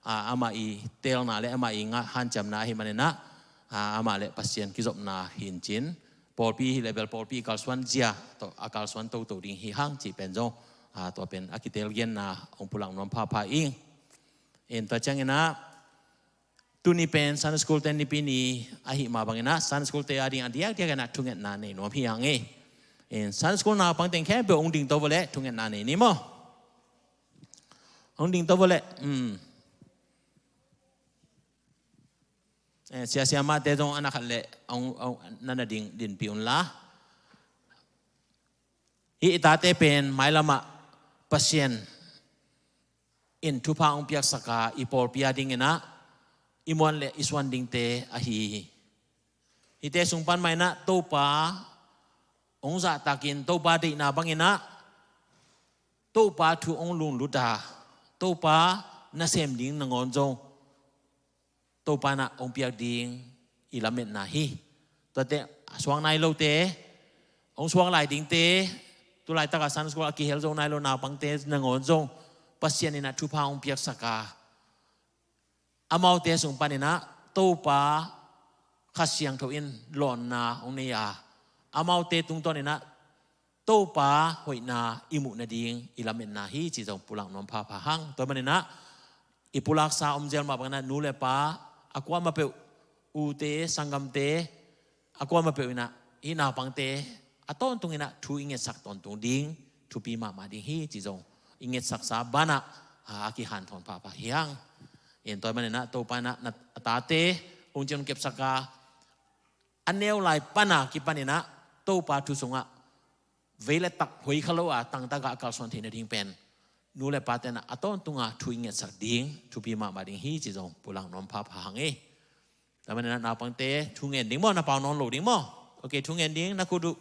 aa, amah i teelna le amah i ngah hanciamna ahih man in ah, aa, amah le Pasian kizopna hi in cin, pawlpi hi le bel pawlpi i kalsuan zia tawh a kalsuan toto ding hi hang cih pen zong, aa, tua pen a kiteel genna hong pulak nuam phapha ing. In tua ciang in ah, tuni pen Sunday School te Nipi ni ahih mah bang in ah, Sunday School te a ding a diakdiak in ah thungetna nei nuam hi hang e. In Sunday School naupang teng khempeuh hong dingto vua leh thungetna nei ni maw. Hong dingto vua leh, um. Eh, sia, siamahte zong a na khat leh hong, hong, na na ding, dinpih un la. Hih i tate pen mailam ah Pasian in thupha hong piaksak a, i pawlpi a ding in ah i muan le i suan dingte ahi hi. Hihte sung pan mah in ah Topa hong zahtak in, Topa deihna bang in ah Topa thu hong lunglut a, Topa nasem ding nangawn zong Topa in ah hong piak ding i lametna hi. Tuate a suak nai lote, hong suak lai dingte, tu laitak a Sunday School a kihel zo nai lo naupangte nangawn zong Pasian in ah thupha hong piaksak a, amaute sung pan in ah Topa Kha Siangtho in lawnna hong nei a, amaute tungtawn in ah Topa hoihna i muh nading i lametna hi cih zong pulak nuam phapha hang. Tua man in ah i pulaksa om zel mah bang in ah nu le pa a kuamah peuh, ute, sanggamte a kuamah peuh in ah hih naupangte a tawntung in ah thu i ngetsak tawntung ding thupi mahmah ding hi cih zong i ngetsaksa banah a kihanthawn phapha hi hang. In tua manin ah Topa in ah na a tate hong cian kepsak a, a neu lai pan a kipan in ah Topa thu sungah vei le tak hoih kha lo a tangtak a kalsuan theih nading pen nu le pate in ah a tawntung a thu i ngetsak ding thupi mahmah ding hi ci zong pulak nuam phapha hang e. Tua manin ah naupangte thu ngen ding maw, na pau nawn lo ding maw? Ok, thu ngen ding, na khut uh.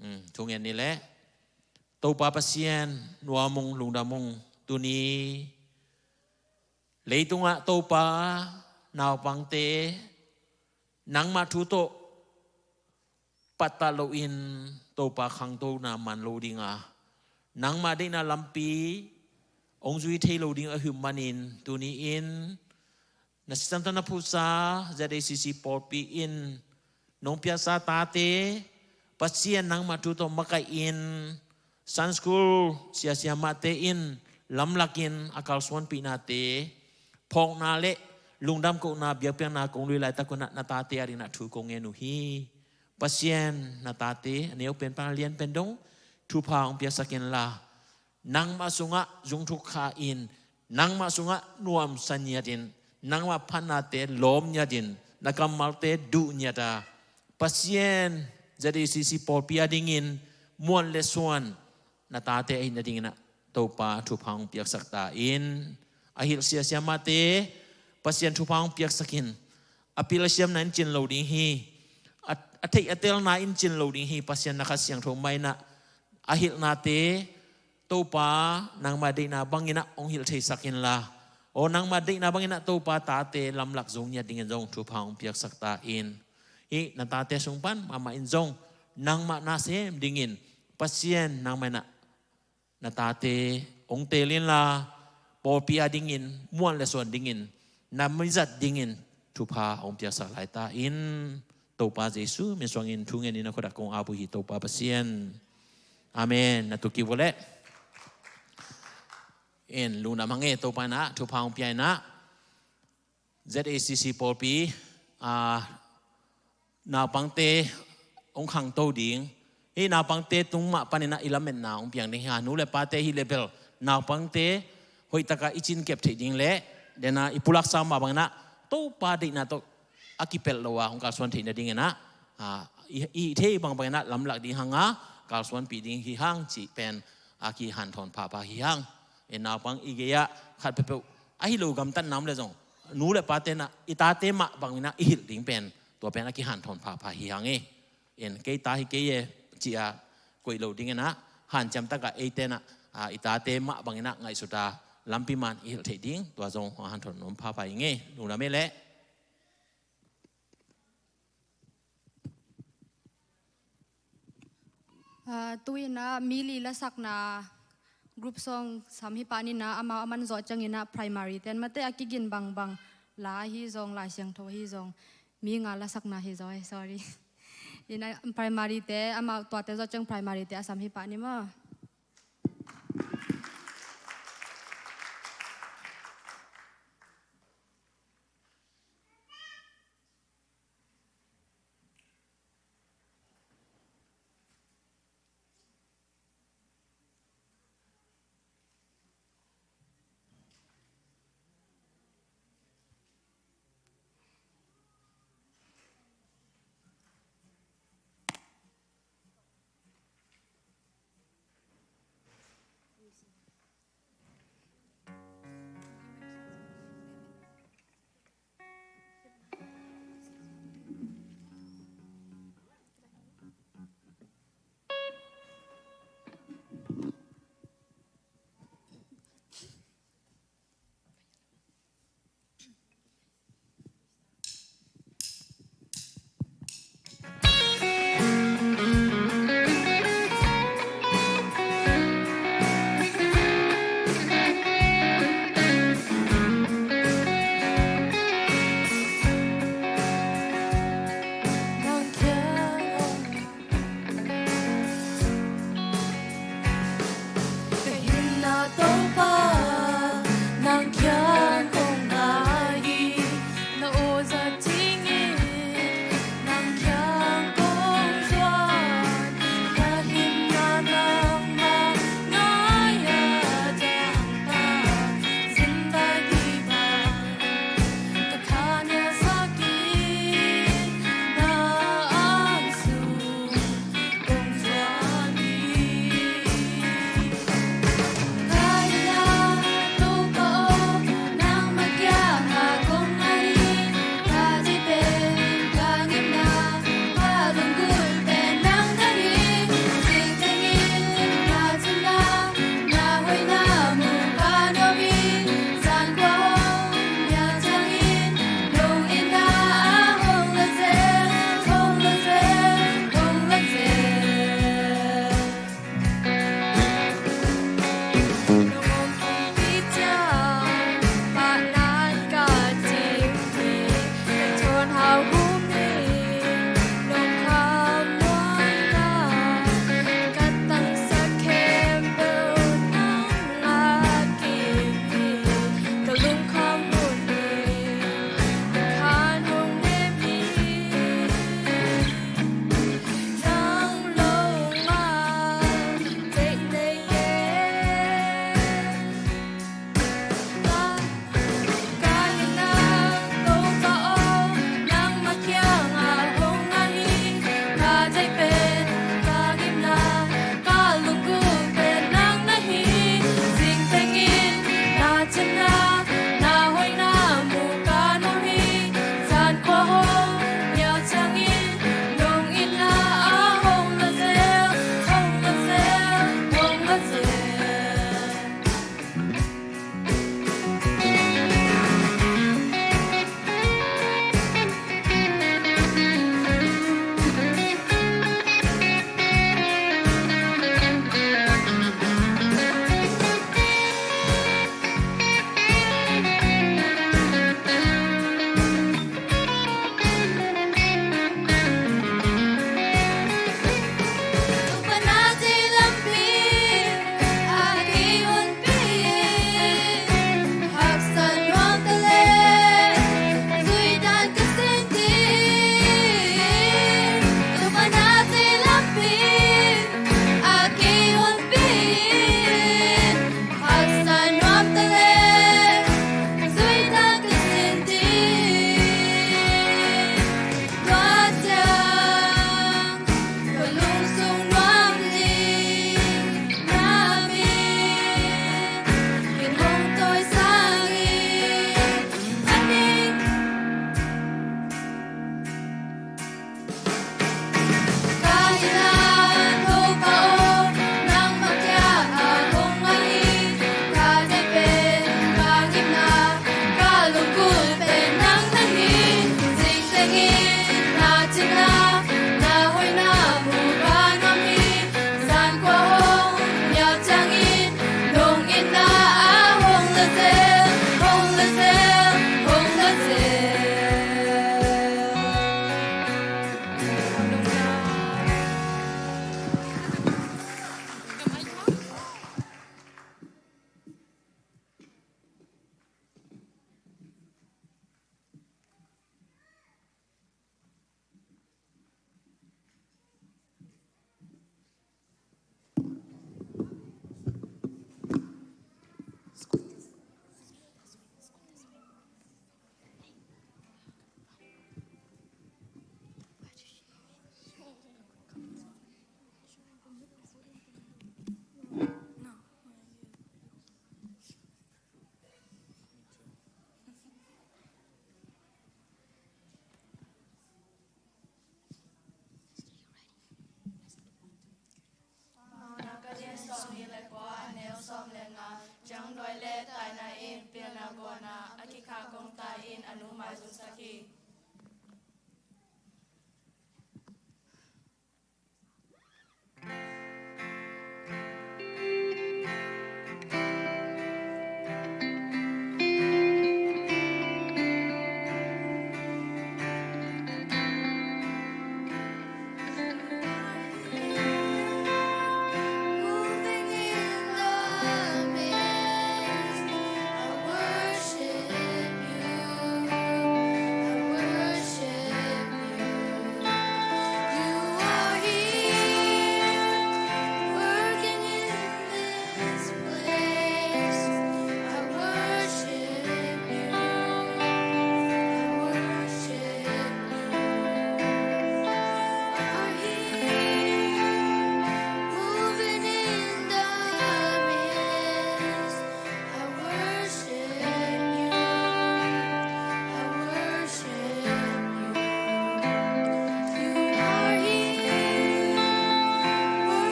Hmm, thu ngen ni leh. Topa Pasian, nuam ung, lungdam ung. Tuni leitungah Topa, naupangte nangmah thu tawh pattah loin Topa khangtona man lo ding a, nangmah deihna lampi hong zui thei lo ding ahih manin tuni-in na sisan tawh na phusa Z A C C pawlpi in nong piaksa tate Pasian nangmah thu tawh makaih in, Sunday school sia siamahte in lamlakin a kalsuanpihnate, phawkna le lungdam kohna biakpiakna kong lui laitak un ah na tate adingin ah thu kong ngen uh hi. Pasian, na tate a neu pen pan a lian pen dong thupha hong piaksak inla, nangmah sungah zungthuk kha in, nangmah sungah nuamsa ngiat in, nangmah phatnate lawm ngiat in, na kammalte duh ngiat a, Pasian, Z A C C pawlpi adingin muan le suan na tate ahih nadingin ah Topa thupha hong piaksak ta in. A hilh sia siamahte Pasian thupha hong piaksak in. A pil a siamna in cin lo ding hi. A, a theih a telna in cin lo ding hi. Pasian na Kha Siangtho mah in ah a hilhnate Topa nangmah deihna bangin ah hong hilh theisak inla, aw nangmah deihna bangin ah Topa tate lamlak zo ngiat dingin zong thupha hong piaksak ta in. Hih na tate sung pan mahmah in zong nangmah na sem dingin Pasian nangmah in ah na tate hong teel inla, pawlpi adingin muan le suan dingin, na mizat dingin thupha hong piaksak lai ta in. Topa Jesu min suangin thu ngen in a khuadak kong ap uh hi Topa Pasian. Amen. Na tuki vua leh. In lungdam hang e, Topa in ah thupha hong pia in ah Z A C C pawlpi, ah, naupangte hong khangto ding. Hih naupangte tung mah panin ah i lametna hong piang ding hi a, nu le pate hih level naupangte hoih takin i cinkep theih ding le, den a i pulaksa mah bangin ah Topa deihna tawh a kipelh lo a hong kalsuan theih nadingin ah, ah, i, i thei bangbangin ah lamlak ding hang a, kalsuanpih ding hi hang cih pen a kihanthawn phapha hi hang. E, naupang i gei ah khat peuhpeuh ahi lo gamtatna om le zong, nu le pate in ah i tate mah bangin ah i hilh ding pen, tua pen a kihanthawn phapha hi hang e. In kei ta hi kei e ci a koih lo dingin ah hanciam takin eite in ah, ah, i tate mah bangin ah ngaihsut a lampi man i hilh theih ding, tua zong hanthawn nuam phapha hi ing e. Lungdam e leh. Ah, tu-in ah mi li lasakna group song sam hi pah ni in ah, amau a man zawh ciangin ah primary ten mate a kigin bangbang la ahi zong, Lai Siangtho ahi zong, mi nga lasakna hi zaw e, sorry. In ah primary te, amau tuate zawh ciang primary te a sam hi pah ni maw.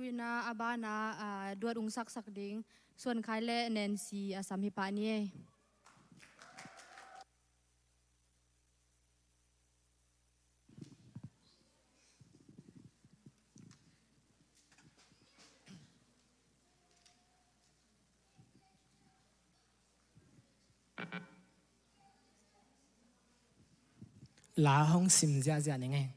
Tu-in a banah, ah, duat hong saksak ding Suan Khai le Nancy a sam hi pah ni ei. La hong sim ziahziah ning ei.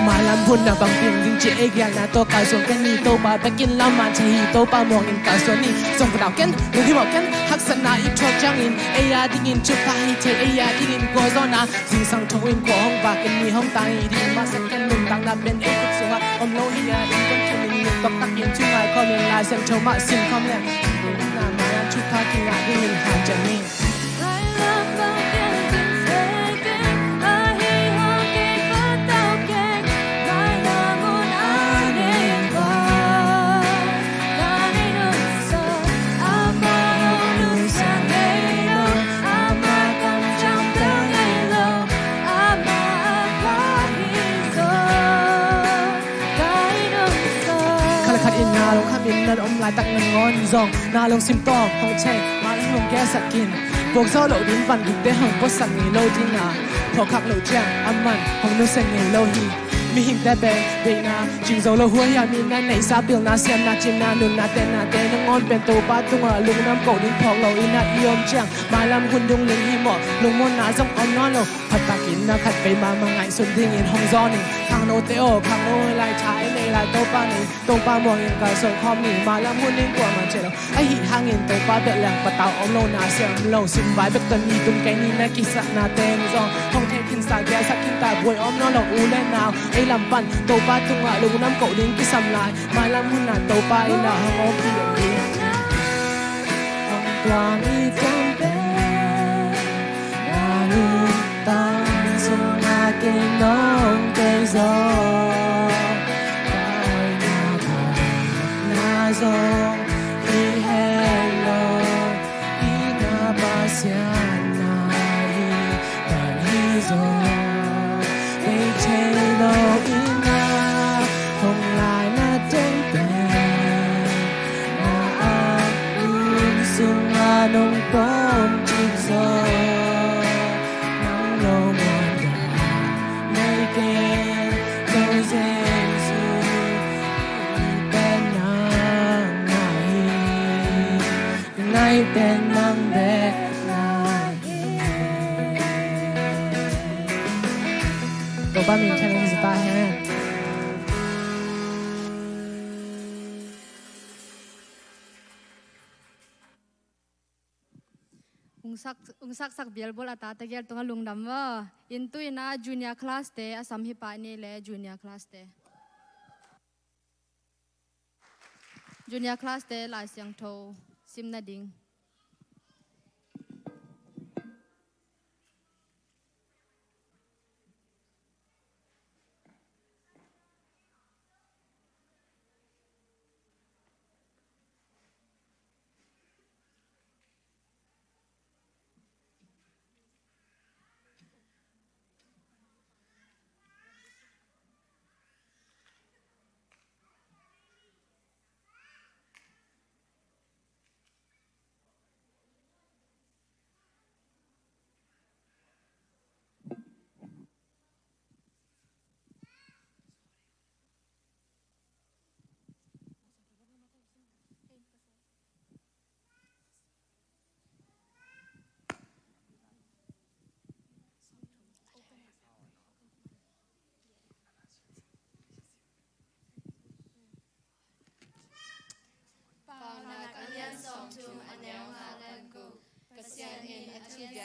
Mailam hun na bang piang ding ci ei gialna tawh kalsuan ken ni, Topa bekin lamman thei hi, Topa muangin kalsuan ni. Zong patau ken, lunghimawh ken, haksatna i thuak ciangin ei a dingin thupha hi thei, ei a dingin gualzawhna zingsang thong in khua hong vak in mi hong tang hi ding masa ken, nuntakna pen ei khut sungah om lo hi a, in ken khin in nuntak takin thu ngai khawm in Lai Siangtho mah sim khawm leng na mailam thupha kingah dingin hanciam ni. Khat le khat in na lungkham in nan om laitak nangawn zong na lungsim tawh hong thei, mailam hong gelsak in. Puakzawh loh ding vangikte hong puaksak ngei lo ding a, phawkkhak loh ciang a man hong nusia ngei lo hi. Mihingte pen deihna, cing zo lo huaihia mi na neihsa, pilna, siamna, cimna, nunna, tennate nangawn pen Topa tungah lungnuam koh ding phawk lo in a i om ciang, mailam hun dong lunghimawh, lungmuanna zong om nawn lo. Phat takin na khatvei mahmah ngaihsun dingin hong zawn ning. Khangnote aw, khangno lai, tha ei nei lai, Topa nei, Topa muangin kalsuan khawm ni. Mailam hun in kuamah ciah lo. Ahi hangin Topa bel leng patau om lo, na siam lo, simvai bek tawh ni tung kei ni. Na kisapna teng zong hong thei khinsa, gelsak khinta, buai om nawn lo u le nau. Ei lam pan Topa tungah lungnuam koh ding kisam lai. Mailam hun ah Topa in a hong ompih ding. Hong tuam i ciang pen na lungtang sungah kei nong kei zaw. Paina khat na zong hi hen lo, i na Pasian na hi. Tan hi zaw, ei thei lo in a, hong lai na teng pen, na a lung sungah nong pom cik zaw. Nang lo muan dang nei kei lo Jesu, i pen nang na hi. Nai pen nang bek na hi. Topa min thang in zita hen. Ung sak, ung sak sak bial bol a ta tegel tunga lungdam maw. In tu in a junior class te a sam hi pah ni le junior class te. Junior class te Lai Siangtho sim nading.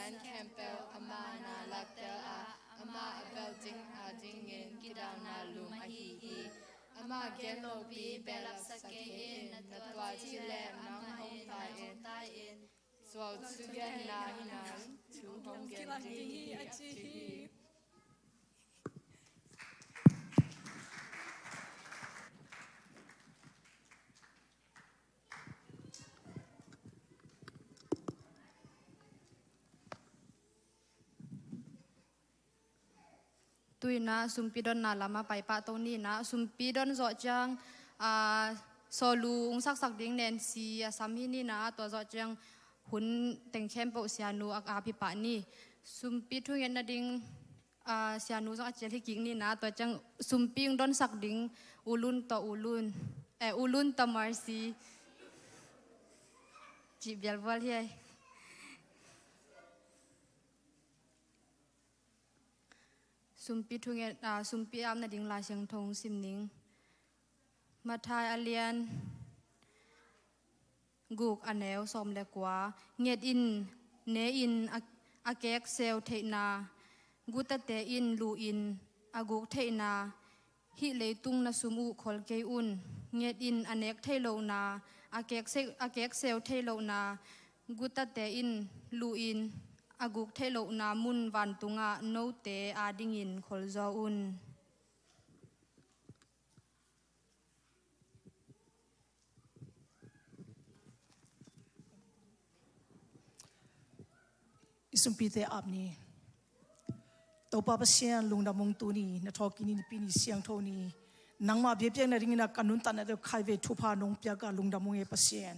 Khempeuh amah na laktel a, amah a bel ding a dingin kidalna lum ahi hi. Amah genlopi behlap sak kei in, na tuaci le nang hong tai in. Sual thugenna hi nang, thu hong gen ding hi, a ci hi. Tu-in ah sumpi donna lamah paipah to ni in ah, sumpi don zawh ciang, aa, sawlu ung saksak ding nen si a sam hi ni in ah, tua zawh ciang hun teng khempeuh sianu a ap hi pah ni. Sumpi thungetna ding, aa, sianu zong a cial hi kik ni in ah, tua ciang sumpi ung donsak ding U Lun tawh U Lun, eh, U Lun tawh Mercy cih bialbual hi ai. Sumpi thunget, aa, sumpi apna ding Lai Siangtho sim ning. Matthai a lian guk a neu sawm le kua. Nget in, ne in a, a kek seu theihna, gutate in lu in a guk theihna, hih leitung na sum uh khol kei un. Nget in, a nek thei lohna, a kek se-, a kek seu thei lohna, gutate in lu in a guk thei lohna mun vantungah note adingin kholzaw un. I sumpite ap ni. Topa Pasian, lungdam ung tuni, na thawhkik ni, Nipi ni, siangtho ni. Nangmah biakpiakna dingin ah ka nuntakna deuh khai ve thupha nong piak a, lungdam ung e Pasian.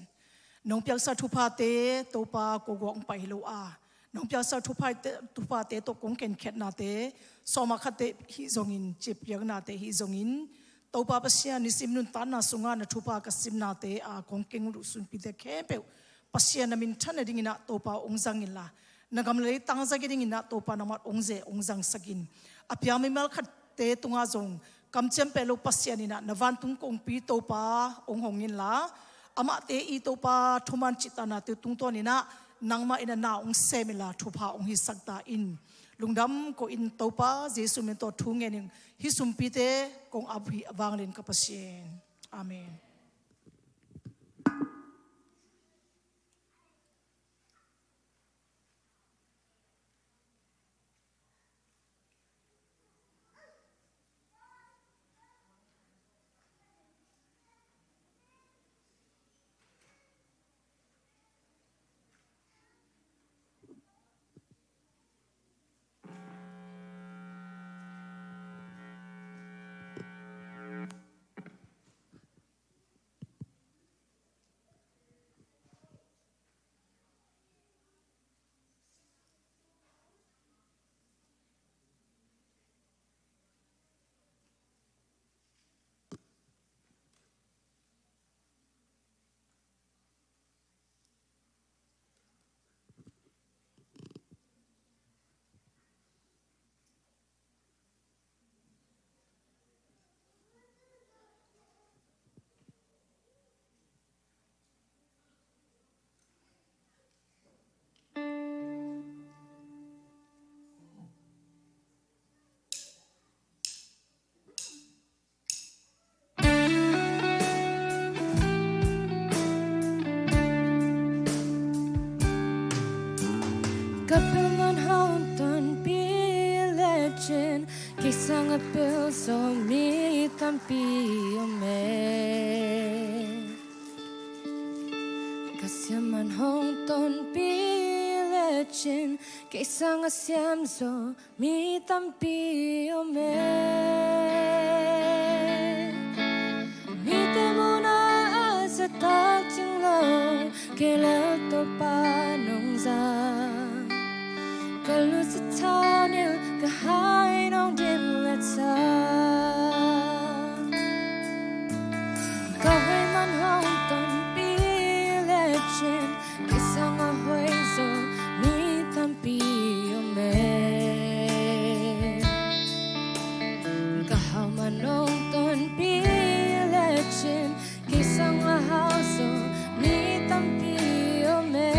Nong piaksa thuphate, Topa, ko guak ung pai hi lo a, nong piaksa thuphate, thuphate tawh kong kenkhiatnate, sawma khatte hih zongin, cih piaknate hih zongin, Topa Pasian, nisim nuntakna sungah na thupha ka simnate a kong keng uh sumpite khempeuh Pasian na minthanna dingin ah Topa hong zang inla, na gam le leitang zang nadingin ah Topa nangmah hong ze hong zangsak in. A piang mimal khatte tungah zong kamciam peuh lo Pasian in ah na vantung kongpi Topa hong hong inla, amahte i Topa thuman cihtaknate tungtawn in ah nangmah in ah na hong sem inla thupha hong hisak ta in. Lungdam ko in Topa Jesu min tawh thu ngen ing. Hih sumpite kong ap uh hi a vanglian ka Pasian. Amen. Ka pil man hong tonpih lecin, kei sangah pil zo mi tampi om e. Ka siam man hong tonpih lecin, kei sangah siam zo mi tampi om e. Mite muhna a zahtak cing lo, kei lel Topa nong zang. Ka lungsim thanin ka hai nong dim le cang. Ka hoih man hong tonpih lecin, kei sangah hoih zo mi tampi om e. Ka hau man hong tonpih lecin, kei sangah hau zo mi tampi om e.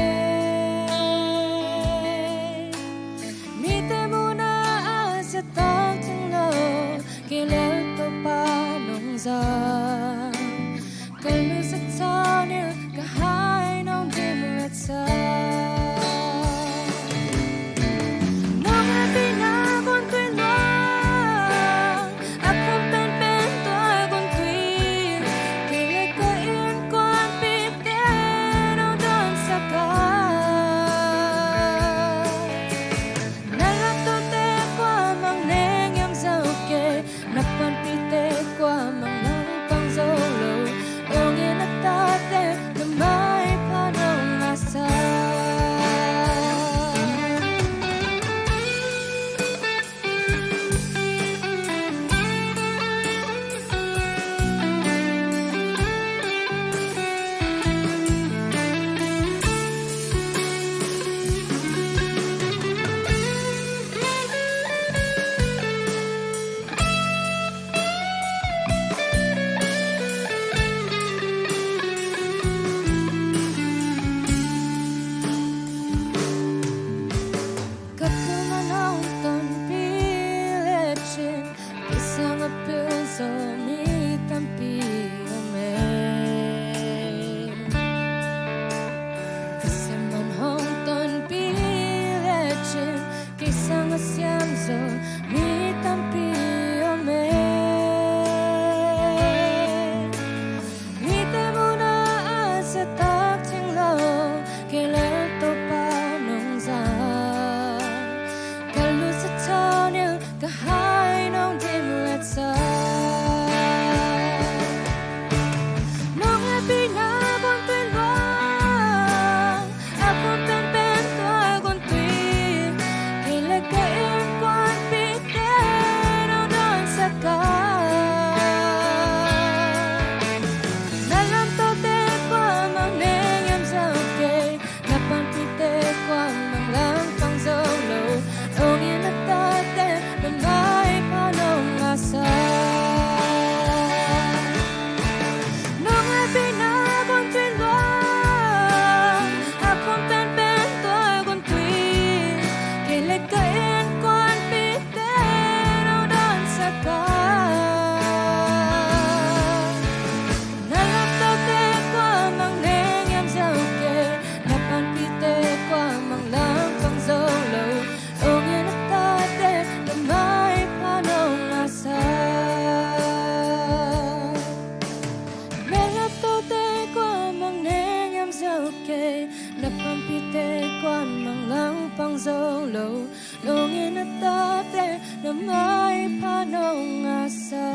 Kei na panpihte kuan manglang pang zo lo, lungin a tate na maipha nong a sa.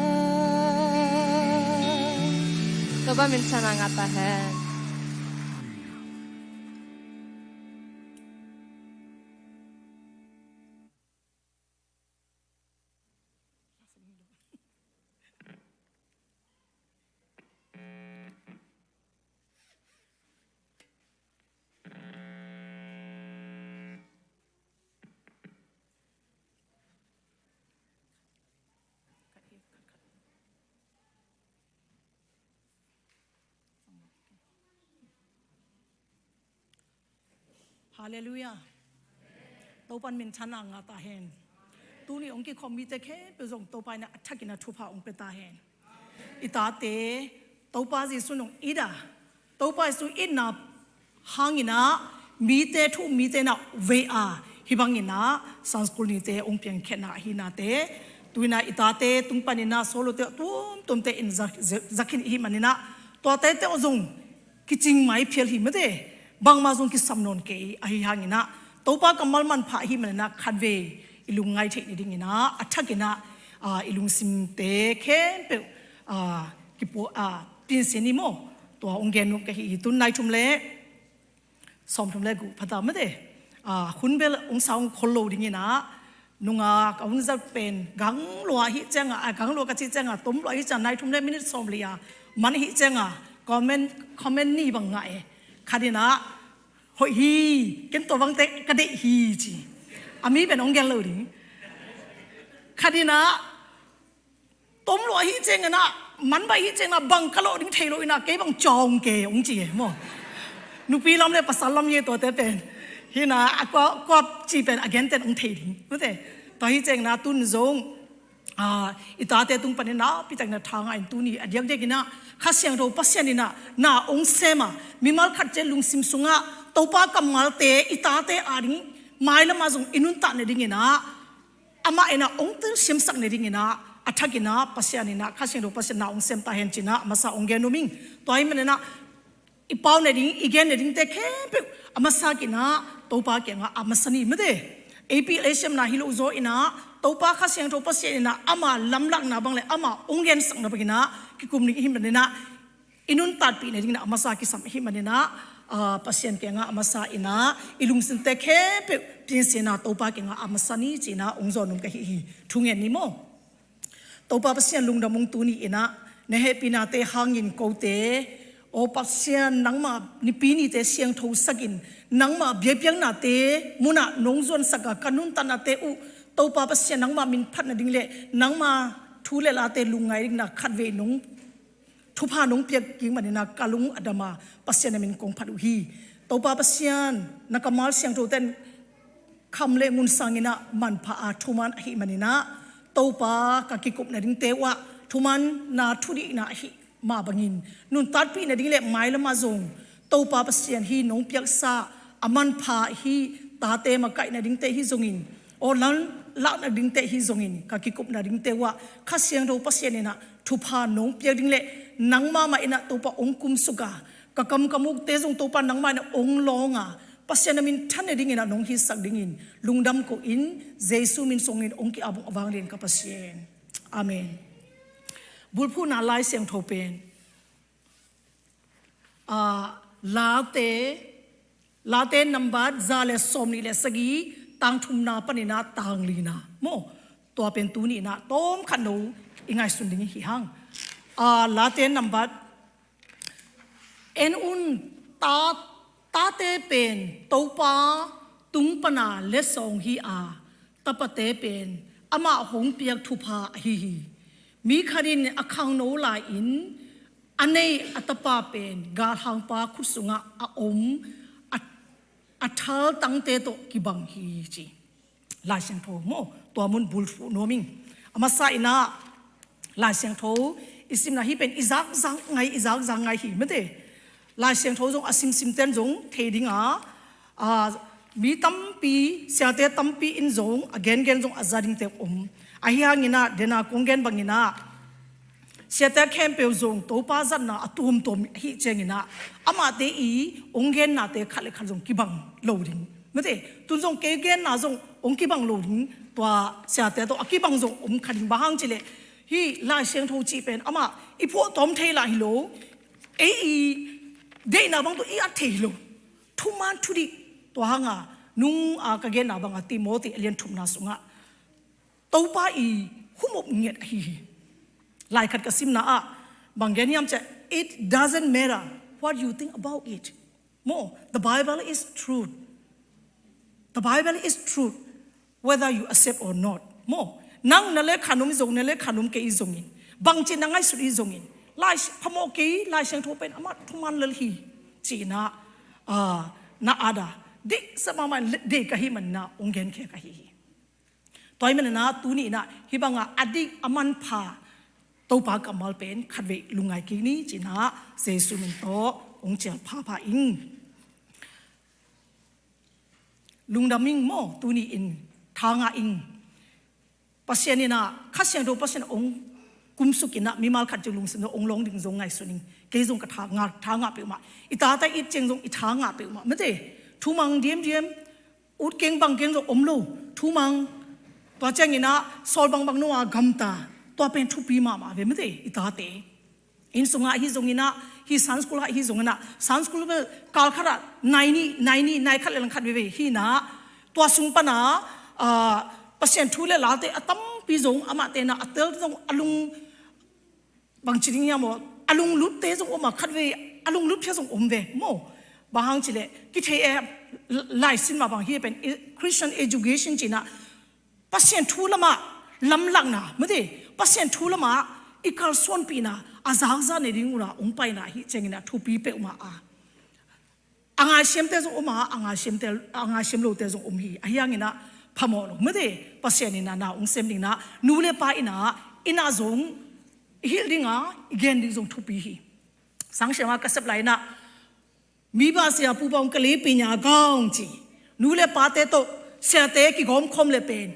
Topa min thang a ngah ta hen. Halleluiah. Topa min thang a ngah ta hen. Tuni hong kikhawm mite khempeuh zong Topa in a thakin a thupha hong pia ta hen. I tate Topa Jesu in hong it a, Topa Jesu itna hangin ah mite thu, mite na vei a, hih bangin ah Sunday school nite hong piangkhiatna ahi nate, tu-in ah i tate tung panin ah solote tuamtuamte in za, za, za khin i hih manin ah tuate te zong kicing mai phial hi mate, bangmah zong kisam nawn kei. Ahi hangin ah Topa kammal manpha ahih manin ah khatvei i lungngai theih nadingin ah a thakin ah, ah, i lungsimte khempeuh, ah, kipu-, ah, pinsin ni maw? Tua hong gen nuam ka hi hi. Tun nai thum le sawmthum le guk pha ta mate. Ah, hun bel hong sa hong khol lo dingin ah nungak a hun zat pen gang lua ahih ciangin, ah, gang lua ka cih ciangin, tom lua ahih ciangin nai thum le minute sawmli a man ahih ciangin comment, comment nih bang ngah e. Khat in ah hoih hi, ken tua bangte ka deih hi ci. A mi pen hong gen lo ding. Khat in ah tom lua ahih ciangin ah, man baih ahih ciangin ah, bang ka lawh ding thei lo in ah, kei bang cawng ke hong ci e maw? Nupi lam le pasal lam hi e tuate pen. Hi in ah, a kua, kua ci pen a gentehna hong thei ding mate. Tua ahih ciangin ah tun zong, ah, i tate tung panin ah pitakna thang a in tuni a diakdiakin ah Kha Siangtho Pasian in ah na hong sem a, mimal khat ciat lungsim sungah Topa kammalte i tate ading mailam ah zong i nuntak nadingin ah, amah in ah hong telsiamsak nadingin ah a thakin ah Pasian in ah, Kha Siangtho Pasian na hong sem ta hen ci-in ah a masa hong gen nuam ing. Tua ahih manin ah i pau nading, i gen nadingte khempeuh a masa kiangah Topa kiangah a masa ni mate. Ei pi lei siamna hi lo zaw in ah Topa Kha Siangtho Pasian in ah ama lamlakna bang le ama hong gensakna bangin ah kikum ding ahih manin ah i nuntakpih nadingin ah a masa kisam ahih manin ah, ah, Pasian kiangah a masa in ah i lungsimte khempeuh pinsin ah Topa kiangah a masa ni ci-in ah hong zawn nuam ka hi hi. Thungen ni maw? Topa Pasian lungdam ung, tuni in ah na hehpihnate hangin kote, aw Pasian, nangmah nipi nite siangthosak in, nangmah biakpiaknate munah nong zuansak a, ka nuntaknate uh Topa Pasian nangmah min phat nading le nangmah thu le late lungngai dingin ah khatvei nong thupha nong piak kik manin ah ka lung a dam a, Pasian na min kong phat uh hi. Topa Pasian, na kammal siangthote in kham le ngun sangin ah manpha a thuman ahih manin ah, Topa, ka kikup nadingte uh ah thumanna thudihna ahih mah bangin nuntakpih nading le mailam ah zong Topa Pasian, hih nong piaksa a manpha hih tate makaih nadingte hi zongin, aw lamlak nadingte hi zongin, ka kikup nadingte uh ah Kha Siangtho Pasian in ah thupha nong piak ding le nangmah mah in ah Topa hong kumsuk a, ka kam ka mukte zong Topa nangmah in ah hong lawng a, Pasian na min than nadingin ah nong hitsak dingin lungdam ko in, Jesu min suangin hong ki-ap ung, a vanglian ka Pasian. Amen. Bulphuhna Lai Siangtho pen, ah, Late, Late nambat za le sawmnih le sagih, tang thumna panin ah tang lina maw? Tua pen tuni in ah tawmkhat no i ngaihsun ding hi hang. Ah, Late nambat En un, ta, tate pen Topa tung pana letsong hi a, tapate pen amah hong piak thupha ahi hi. Mi khat in a khangno lai-in a nei a tapa pen galhangpa khut sungah a om a, a thaltangte tawh kibang hi ci. Lai Siangtho maw, tua mun bulphuh nuam ing. A masa in ah Lai Siangtho i simna hih pen i zakzak ngai, i zakzak ngai hi mate. Lai Siangtho zong a simsimte in zong thei ding a, a, mi tampi, siate tampi in zong a gengen zong a za dingte om. Ahi hangin ah, dena kong gen bangin ah, Siate khempeuh zong Topa zatna a tuamtuam ahih ciangin ah, amahte i hong gennate khat le khat zong kibang lo ding. Mate, tun zong kei genna zong hong kibang lo ding, tua siate tawh a kibang zong om kha ding. Bang hang cih leh hih Lai Siangtho cih pen amah i phuahtawm thei lah hi lo, ei i deihna bang tawh i at thei hi lo. Thuman thudih, tua hang a nung a ka genna bang a Timothy a lian thumna sungah Topa i humop ngiat ahi hi. Lai khat ka simna ah bang gen hiam cih leh, "It doesn't matter what you think about it." Maw, the Bible is truth. The Bible is truth, whether you accept or not. Maw, nang na leh kha nuam zong, na leh kha nuam kei zongin, bangci na ngaihsut hi zongin, Lai, phamawh kei, Lai Siangtho pen amah thuman lel hi, ci-in ah, ah, na at a, deihsak mahmah, deih ka hih manin ah hong genkhia ka hi hi. Tua ahih manin ah tuni in ah hih banga a dik a manpha Topa kammal pen khatvei lungngai kik ni, ci-in ah Jesu min tawh hong cial phapha ing. Lungdam ing maw, tuni in tha ngah ing. Pasian in ah, Kha Siangtho Pasian hong kumsuk in ah mimal khat ciang lungsim tawh hong lawng ding zong ngaihsun ing. Kei zong ka tha ngah, tha ngah peuhmah. I tate it ciang zong i tha ngah peuhmah. Mate, thumang diamdiam, ut keng bang keng zong om lo, thumang. Tua ciangin ah sawl bangbang nung a gamta, tua pen thupi mahmah ve, mate, i tate. Inn sungah ahi zongin ah, hih Sunday school ah ahi zongin ah, Sunday school bel kal khat ah nai nih, nai nih, nai khat le lang khat veve hi-in ah, tua sung pan ah, ah, Pasian thu le late a tampi zong amahte in ah a tel zong a lung, bangci ding hiam maw, a lunglutte zong om a, khatvei a lunglut phial zong om ve maw. Bang hang cih leh kithei e, laisin mah bang hi pen, Christian education ci-in ah Pasian thu lamah lamlahna, mate, Pasian thu lamah i kalsuanpihna a zakzak nei ding un ah hong paina ahih ciangin ah thupi peuhmah a, a ngaisiamte zong om a, a ngaisiamte, a ngaisiam lote zong om hi. Ahi hangin ah phamawh lo, mate, Pasian in ah na hong sem ding in ah, nu le pa in ah, in ah zong i hilh ding a, i gen ding zong thupi hi. Sangsiam a ka sep lai in ah, mi ba sia pu ba hong ka lipi nya gaung ci. Nu le pate tawh siate kigawm khawm le pen,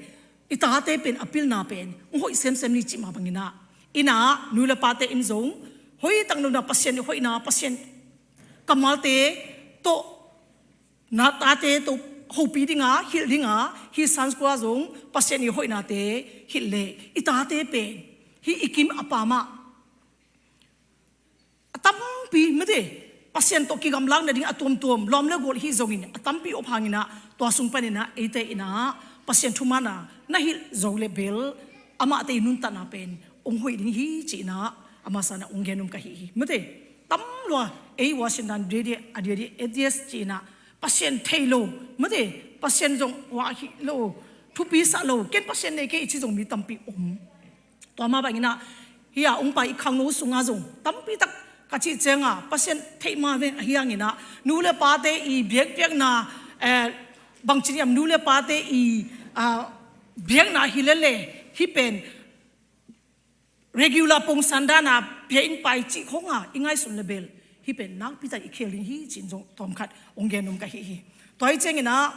i tate pen a pilna pen hong hoih semsem ni cih mah bangin ah, in ah nu le pate in zong hoih tak nopna, Pasian i hoihna, Pasian kammalte tawh na tate tawh hopih ding a, hilh ding a, hih Sunday school ah zong Pasian i hoihnate hilh le, i tate pen hih i kim a pamah a tampi, mate, Pasian tawh kigamlak nading a tuamtuam, lawm le gual hi zongin a tampi om hangin ah, tua sung panin ah eite in ah Pasian thuman a na hilh zo le bel, amahte i nuntakna pen hong hoih ding hi, ci-in ah a masa in ah hong gen nuam ka hi hi. Mate, tam lua, ei Washington D C a diakdiak atheist ci-in ah, Pasian thei lo, mate, Pasian zong wah hi lo, thupi sa lo, ken Pasian nei kei, i ci zong mi tampi om. Tua mah bangin ah, hih a hong pai i khangno sungah zong tampi tak ka cih ciangin, Pasian theih mah veng ahi hangin ah, nu le pate i biakpiakna, eh, bangci hiam, nu le pate i, ah, biakna hi lele, hih pen regular pongsan dan a pia in pai cih khawng a i ngaihsun le bel, hih pen nakpi tak i khel ding hi, ci-in zong tawmkhat hong gen nuam ka hi hi. Tua ahih ciangin ah,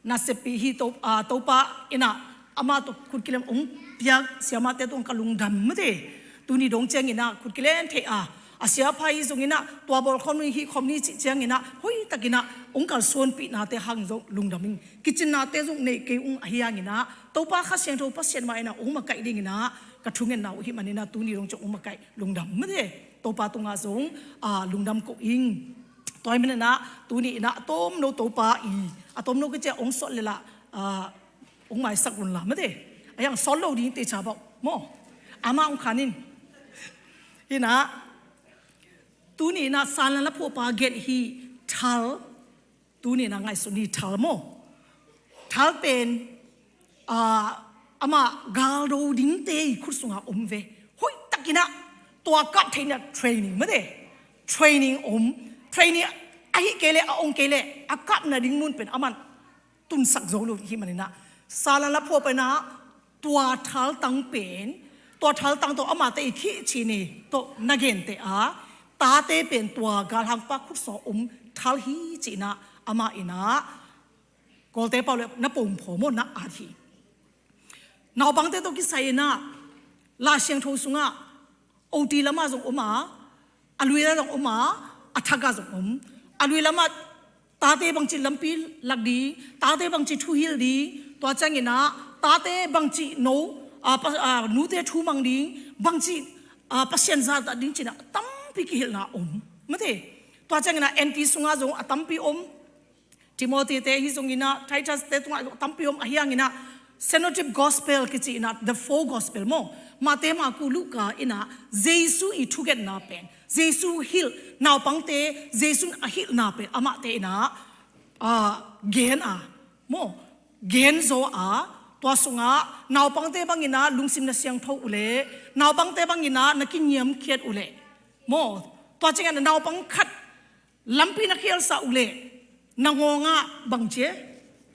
naseppih hi To-, ah, Topa in ah amah tawh khut kilem hong piak siamahte tungah ka lungdam, mate. Tuni dong ciangin ah khut kilen thei a, a sia pha hi zongin ah, tua bawl khawm ni, hih khawm ni cih ciangin ah, hoih takin ah hong kalsuanpihnate hang zong lungdam ing. Kicinnate zong nei kei ung, ahi hangin ah Topa Kha Siangtho Pasian mah in ah hong makaih dingin ah ka thungetna uh ahih manin ah, tuni dong ciang hong makaih lungdam, mate. Topa tungah zong, ah, lungdam ko ing. Tua ahih manin ah tuni in ah a tomno Topa i, a tomno ka cih a hong sawt le lah, ah, hong maisak un la, mate. A hiang sawt lo ding te ca bawh maw. Amah hong khan in. Hi in ah, tuni in ah Sanlan la phuahpa gen hi thal, tuni in ah ngaihsun hi thal maw. Thal pen, ah, amah galdo dingte i khut sungah om ve. Hoih takin ah tua kap theihna training, mate. Training om. Training ahih kei leh, a ong kei leh, a kap nading mun pen aman tunsak zo lo ahih manin ah, Sanlan la phuahpa in ah tua thaltang pen, tua thaltang tawh amahte i khihci ni tawh na gente a, tate pen tua galhangpa khut sungah om thal hi, ci-in ah amah in ah Kawlte pau le na pongphaw maw, na at hi. Naupangte tawh kisai in ah Lai Siangtho sungah Oti lamah zong om a, a lui lamah zong om a, a thakah zong om. A lui lamah tate bangci lampi lak ding, tate bangci thuhilh ding, tua cianginah tate bangci no, a, pa, a, nute thu mang ding, bangci, a, Pasian zahtak ding cinah tampi kihilhna om. Mate, tua cianginah N T sungah zong a tampi om. Timothy te hi zonginah, Titus te tungah tampi om ahi hanginah, Synoptic Gospel kici inah, the four Gospel maw, Mate, Marku, Luka inah, Jesu i thugenna pen, Jesu hilh, naupangte Jesu in a hilhna pen, amahte inah, a, gen a, maw, gen zaw a, tua sungah naupangte banginah lungsim na siangtho uhleh, naupangte banginah na kiniamkhiat uhleh, maw, tua cianginah naupang khat lampi na khialsah uhleh, na ngawngah bangci,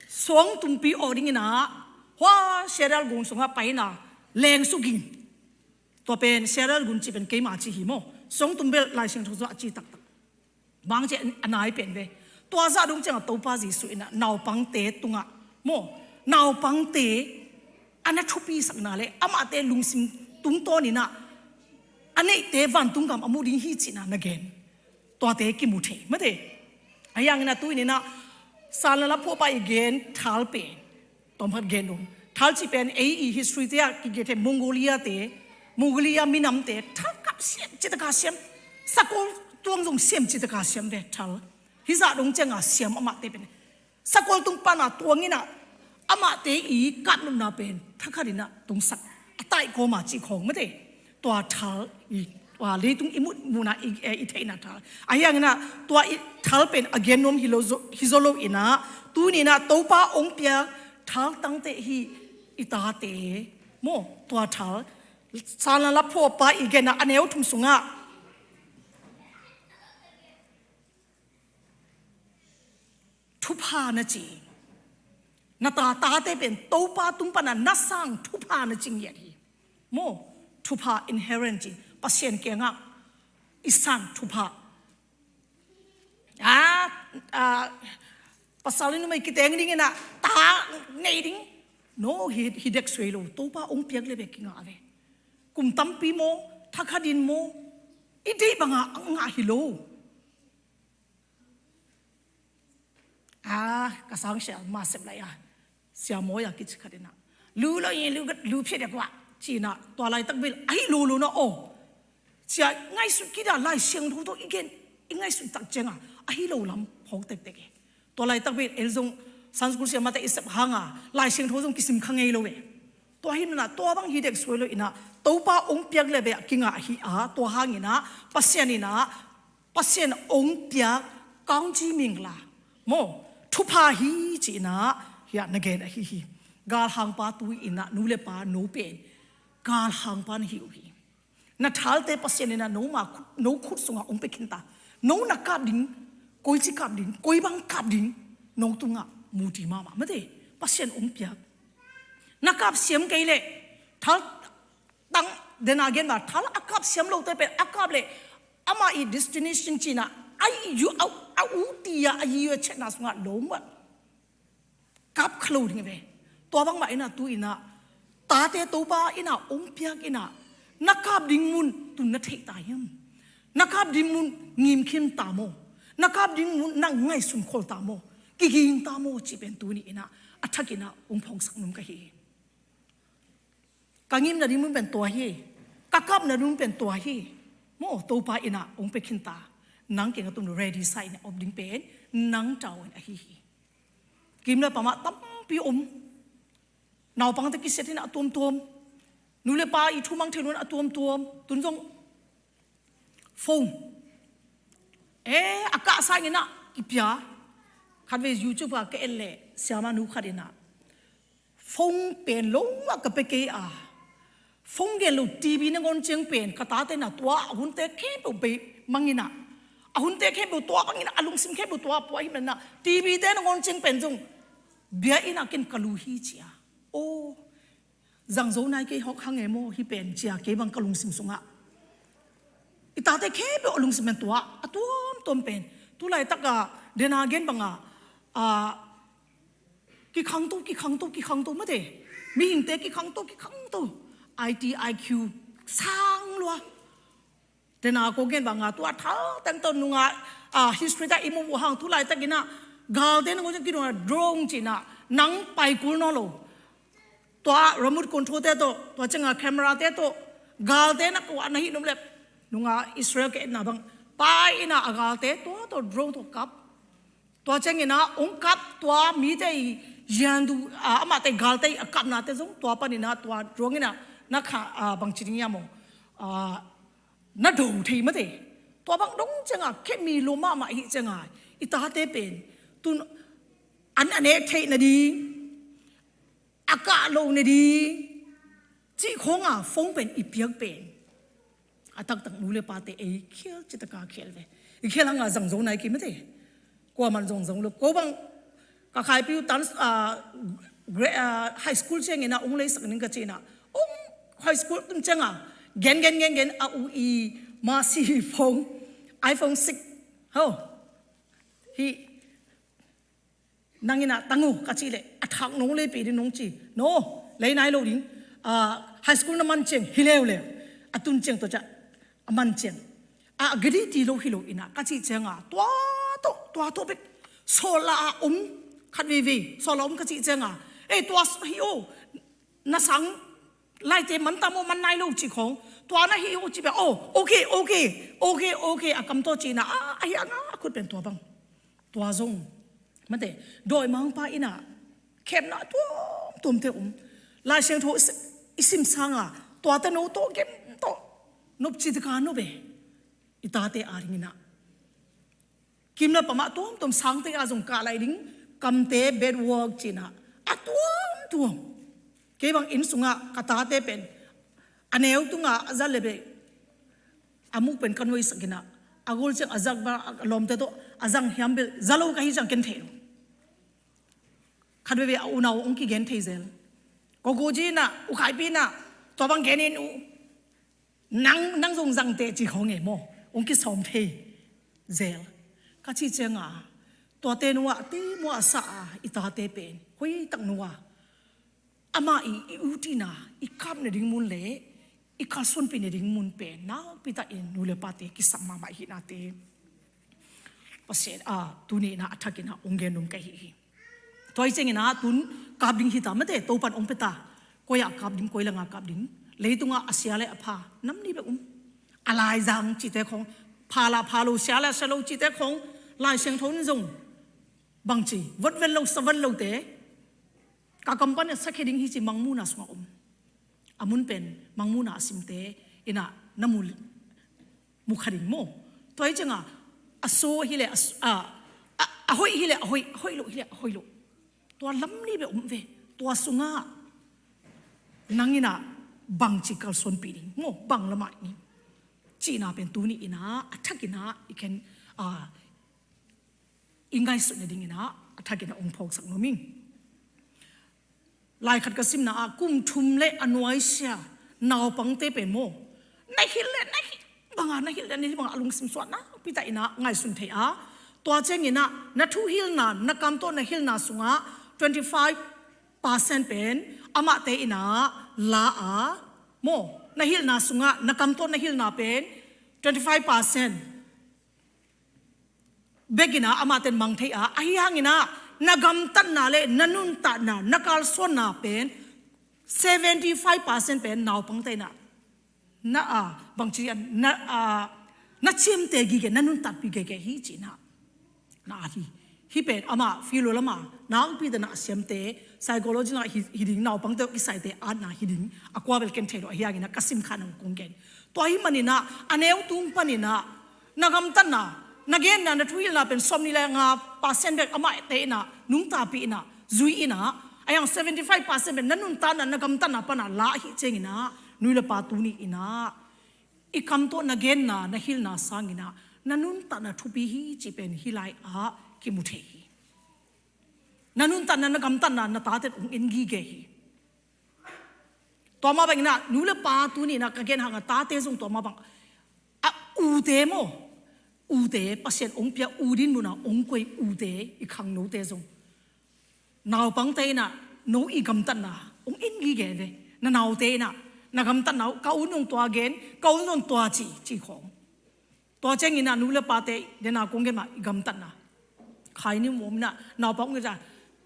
suangtumpi aw dinginah, hua Sheol gun sungah paina, leng sugin. Tua pen Sheol gun ci pen keima ci hi maw. Suangtum bel Lai Siangtho sungah a ci taktak. Bangci a nai pen ve. Tua zah dong ciangah Topa Jesu inah naupangte tungah maw, naupangte a na thupisakna le amahte lungsim tungtawninah a neihte vantung gam a mu ding hi cihna na gen. Tuate kimu thei, mate. Ahi hanginah tu-in inah Salna Laphuahpa i gen thal pen, tawmkhat gen dong. Thal cih pen ei i history te ah kigen thei, Mongolia te, Mongolia minamte thal kap siam, citaka siam. Sakol tuang zong siam, citaka siam ve thal. Hizah dong cianga siam amahte pen. Sakol tung pana tuanginah amahte i kapnopna pen thakhatinah tungsak a taih kawma cih khawng, mate. Tua thal i, tua leitung i mut muna i, eh, i theihna thal. Ahi hanginah tua i thal pen a gen nuam hi lo zo, hi zo loinah, tuninah Topa ong piak thal tangte hi i tate maw, tua thal. Salna Laphuahpa i genna a neu thum sungah thupha na ci. Na ta, tate pen Topa tung pana na sang thupha na ci ngiat hi. Maw, thupha inherent ci. Pasian kiangah i sang thupha. A, a, pasal in numei kiteng dinginah ta nei ding. No, hi, hi dek suai lo. Topa ong piak le bek kingah ve. Kum tampi maw, thakhatin maw, i deih banga a ngah hi lo. A, ka sang sia ma sep lai a, sia mawi a kici khatinah, lu lo i lu, lu phiat dek wah cinah, tua laitak bel ahi lo lo na aw. Sia ngaihsut kida Lai Siangtho tawh i gen, i ngaihsut tak cianga ahi lo lam phawk tektek e. Tua laitak bel el zong Sunday school siamate i sep hanga Lai Siangtho zong kisim kha ngei lo e. Tua hi nana tua bang hi dek suai lo inah, Topa ong piak le bek kingah ahi a, tua hanginah Pasian inah Pasian ong piak kangci mingla maw, thupha hi ci inah hiah na gen ahi hi. Galhangpa tu inah nu le pa no pen galhangpa na hi uh hi. Na thalte Pasian inah no ma khut, no khut sungah ong pia khinta. No na kap ding, koici kap ding, koi bang kap ding, no tungah muti mahmah, mate. Pasian ong piak. Na kap siam kei leh thal tang dena gen ba, thal a kap siam lote pen a kap leh ama i destination cinah a yu, a, a uti a, a yi a chetna sungah lo mah kap kha lo ding ve. Tua bangmah inah tu inah tate Topa inah ong piak inah na kap ding mun tun na theih ta hiam? Na kap ding mun ngim khin ta maw? Na kap ding mun na ngaihsun khol ta maw? Kiging ta maw? Cih pen tuni inah a thak inah ong phawksak num ka hi hi. Ka ngimna ding mun pen tua hi. Ka kapna ding mun pen tua hi. Maw, Topa inah ong pia khinta. Nang kiangah tun ready sa inah om ding pen nang tawn ahi hi. Kim le pamah tampi om. Naupangte kisiat inah a tuamtuam. Nu le pa i thumang thei lo inah a tuamtuam. Tun zong phone. Eh, a kah sanginah kipia. Khatvei YouTube ah ka en leh siamah nu khat inah phone pen lo mah ka pia kei a, phone gen lo T V nangawn ciang pen ka tate na tua a hunte khempeuh bei manginah, a hunte khempeuh tua banginah, a lungsim khempeuh tua pua hi manah, T V te nangawn ciang pen zong bia inah ken ka lu hi ci a. Aw, zang zo nai kei hawk hang e maw hih pen cia kei bang ka lungsim sungah. I tate khempeuh a lungsim pen tua a tuamtuam pen. Tu laitaka dena gen banga, a, kikhangto, kikhangto, kikhangto mate. Mihingte kikhangto, kikhangto. I T, I Q sang lua. Tena ko gen banga tua thal teng tawh nunga, ah, history ta i mu uh hang tu laitakin ah galte na ngawng ciang kidona drone cih na nang pai kul nawn lo. Tua remote control te tawh, tua cianga camera te tawh, galte na kuah na hih nop leh nunga Israel ka etna bang pai ina a galte tua tawh drone tawh kap. Tua ciangin ah ong kap tua mite i ziandu, ah, amahte galte i a kapnate zong tua panin ah tua drone in ah na kha, ah, bangci ding hiam aw, ah, na do thei mate. Tua bang dong cianga khemi lo mahmah i hih cianga i tate pen tun an a nek theih nading, a kah lo nading cih khawnga phone pen i piak pen a taktak nu le pate ei khial citaka khial ve. I khial hanga zang zo nai kei mate. Kuaman zong zong lo ko bang ka khaipi uh tan, ah, gra-, ah, high school ciangin ah ong leisak ning ka cina ong high school tun cianga gen gen gen gen a u i masi phone iPhone six ho hi nang ina tang uh ka cih leh a thak nong leipi ding nong ci no lei nai lo ding. Ah, high school na man ciang hi leuleu a tun ciang tawh ciah a man ciang a gadi ti lo hi lo ina ka cih cianga tua tawh tua tawh bek sawla a om khat veivei sawla om ka cih cianga ei tua hi o na sang laite man tam aw man nai lo cih khawng tua na hi aw cih bek aw okay okay okay okay a kam tawh cihna a ahi a nga a khut pen tua bang. Tua zong mate dawimangpa ina khemna tuamtuamte um Lai Siangtho i sim sanga tuate no tawh gem tawh nopci tika nop e i tate a dingina. Kimna pamah tuamtuam sangte a zong kah lai ding kamte bad work cina a tuamtuam. Kei bang inn sungah ka tate pen a neu tunga a zat le beh a muk pen kan woisak ina a gol ciang a zak ba a lawmte tawh a zang hiam bel za lo ka hi ciang ken thei lo. Khat veve a unau ong kigen thei zel. Gogoji ina ukhaipi ina tua bang gen in uh nang nang zong zangte ci khawng e maw ong kisawm thei zel. Ka cih cianga tuate nuah te muah a sa a i tate pen hoih tak nuah amah i i utina i kap nading mun le i kalsuanpih nading mun pen nakpi takin nu le pate kisam mahmah ihinate Pasian a tuni ina a thakina ong gen num ka hi hi. Tua hi ciangina tun kap ding hita mate Topan ong peta koi ah kap ding koi langa kap ding leitunga a sia le a pha nam ni bek um a laizang cite khawng pha la pha lo sia le a sia lo cite khawng Lai Siangtho in zong bangci votvel lo savat lote ka kampani a sakhe ding hi ci mangmuna sungah um a mun pen mangmuna a simte ina na mu mu kha ding maw. Tua hi cianga a so hileh a hoih hileh a hoih a hoih loh hileh a hoih loh tua lam ni beh um ve. Tua sungah nang ina bangci kalsuanpih ding maw bang lamah ni cihna pen tuni ina a thak ina i khen a i ngaihsutna dingina a thakina ong phawksak nuam ing. Laikhat ka simna ah kum thum le a nuaisia naupangte pen maw na hilh le na hilh banga na hilh le na hilh banga a lungsim suah nakpi ta ina ngaihsun thei a tua ciangina na thuhilhna na kam tawh na hilhna sungah twenty five percent pen amahte ina la a maw na hilhna sungah na kam tawh na hilhna pen twenty five percent bekina amahten mang thei a ahi hangina na gamtatna le na nuntatna na kalsuanna pen seventy five percent pen naupangte ina na a bangci na a na ciamte gige na nuntatpi gege hi cina na a hi. Hi pen amah philo lama nakpi tana a siamte psychology na hi ding naupangte kisaite atna hi ding a kua bel ken thei lo ahi hangina ka sim kha nang kong gen. Tua hi manina a neu tung panina na gamtatna na genna na thuhilhna pen sawmnih le nga percent bek amahte ina nungtapih ina zui ina a yang seventy five percent pen na nuntatna na gamtatna pana la ahi ciangina nui le pa tuni ina i kam tawh na genna na hilhna sangina na nuntatna thupi hi cih pen hi lai ah kimu thei hi. Na nuntatna na gamtatna na tate ong en gige hi. Tua mah bangina nu le pa tunina ka gen hanga tate zong tua mah bang a ute maw ute Pasian ong pia u din muna ong koi ute i khangnote zong naupangte ina no i gamtatna ong en gige ve. Na naute ina na gamtatna uh ka u nong tua gen ka u nong tua ci ci khawng Tua ciangin ah nu le pate, dena kong gen mah, i gamtatna. Khai ni muam na, naupang ong gen ta.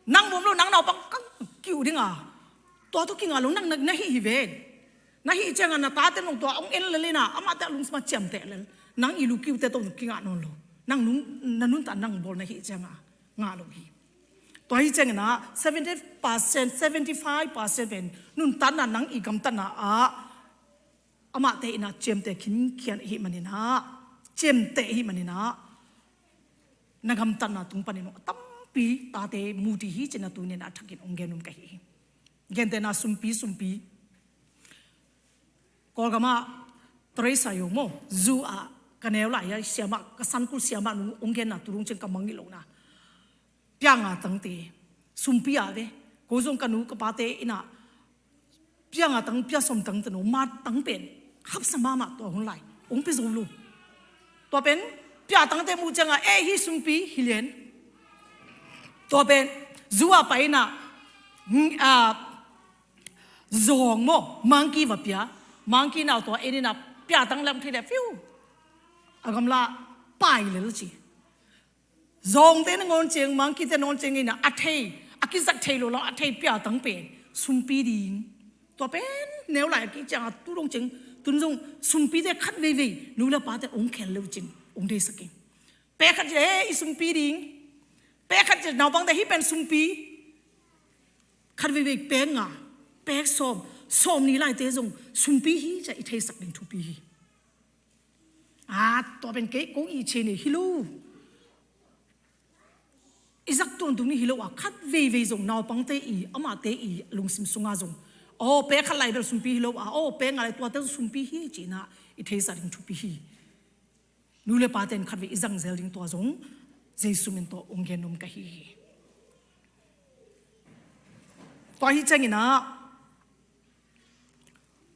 Nang muam lo, nang naupang kang kiu ding a. Tua tawh kingah lo, nang na, na hih hi ven. Na hih ciangah na tate nong tua ong en lel in ah, amahte a lungsim ah ciamteh lel. Nang i lu kiute tawh kingah nawn lo. Nang nung, na nuntak nang bawl na hih ciangah ngah lo hi. Tua hi ciangin ah seventy percent, seventy five percent pen nuntakna, nang i gamtatna ah amahte in ah ciamteh khinkhian ahih manin ah, ciamteh ahih manin ah, na gamtatna tung panin a tampi tate mu ding hi ci-in ah tuni-in ah thakin ong gen nuam ka hi hi. Gentehna sumpi, sumpi. Kawlgam ah Teresa Yong maw, zu ah ka neu lai a siamah, ka sankul siamah nu ong genna tu dong ciang ka mangngilh lohna. Pia nga tangte, sumpi a ve. Ko zong ka nu ka pate in ah pia nga tang, pia sawm tangte no, ma tang pen hapsa mahmah tua hun lai. Ong pia zo lo. Tua pen pia tangte muh ciangah, eh, hih sumpi hi lian. Tua pen zu ah pai in ah, mm, ah, zawng maw, monkey va pia. Monkey nau tua en in ah pia tang lam thei leh fiu, a gamla pai lel ci. Zawngte nangawn ciang, monkeyte nangawn ciang in ah a thei, a kizat thei lo lam a thei pia tang pen sumpi ding. Tua pen neu lai a kiciang a tu dong ciang, tun zong sumpite khat veivei nu le pate ong khel le uh cin ong deisak in. Pek khat ci, eh, i sumpi ding. Pek khat ci, naupangte hih pen sumpi. Khat veivei pek nga, pek sawm, sawm ni laite zong sumpi hi ci-a i theisak ding thupi hi. Ah, tua pen kei kong i cih nei hi lo. I zak tuamtuam ni hi lo a, khat veivei zong naupangte i, amahte i lungsim sungah zong, aw, pek khat lai bel sumpi hi lo a, aw, pek nga lai tuate zong sumpi hi ci-in ah i theisak ding thupi hi. Nu le pate in khat vei i zang zel ding tua zong Jesu min tawh ong gen nuam ka hi hi. Tua hi ciangin ah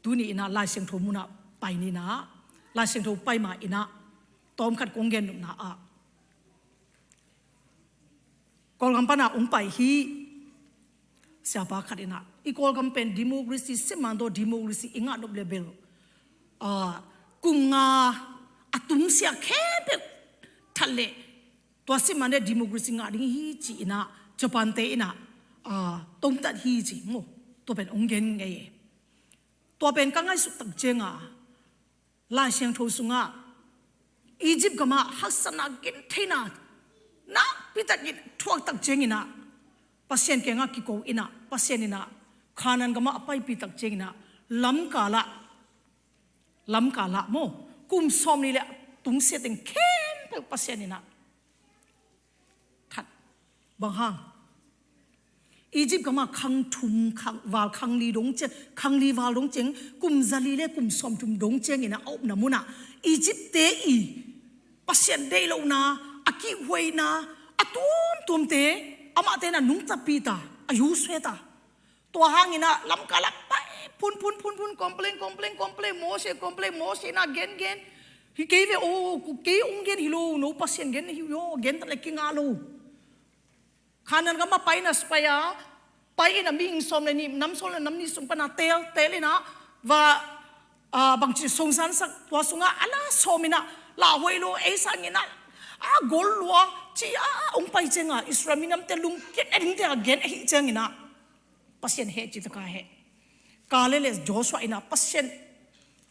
tuni in ah Lai Siangtho mun ah pai ni in ah, Lai Siangtho pai ma in ah tawmkhat kong gen nopna ah, Kawlgam pan ah ong pai hi siapa khat in ah, i Kawlgam pen democracy, siman tawh democracy i ngah nop le bel, ah, kum nga a tungsiah khempeuh that leh tua siman le democracy ngah ding hi ci-in ah Japan-te in ah, ah, tomtat hi ci maw. Tua pen ong gen ngei e. Tua pen ka ngaihsut tak ciangah Lai Siangtho sungah Egypt gamah haksatna gentheihna nakpi takin thuak tak ciangin ah Pasian kiangah kiko in ah, Pasian in ah Kanaan gamah a paipih tak ciangin ah lamkal ah, lamkal ah maw, kum sawmnih le tungsiah teng khempeuh Pasian in ah that. Bang hang? Egypt gamah khang thum, khang, val khang li dong ciang, khang li val dong ciang, kum zali le kum sawmthum dong ciangin ah a upna munah Egypt-te i Pasian deih lohna, a kihhuaina, a tuamtuamte, amahte in ah nungtapih ta, a yusuet ta. Tua hangin ah lamkal ah pai phun, phun, phun, phun, complain, complain, complain, Moses, complain, Moses in ah gen, gen. Hi kei ve aw, kei ong gen hi lo, no Pasian gen hi aw, gen ta le kingah lo. Kanaan gamah pai in ah spy a, pai in ah mihing sawm le nih, nam sawm le nam nih sung pan ah teel, teel in ah va, ah, bangci songsansak, tua sungah a la sawm in ah, la huai lo, ei sangin ah, a gol lua ci-a ong pai ciangah Israel minamte lungkiat a dingte a gen ahih ciangin ah Pasian heh ci taka heh. Kaleb le Joshua in ah Pasian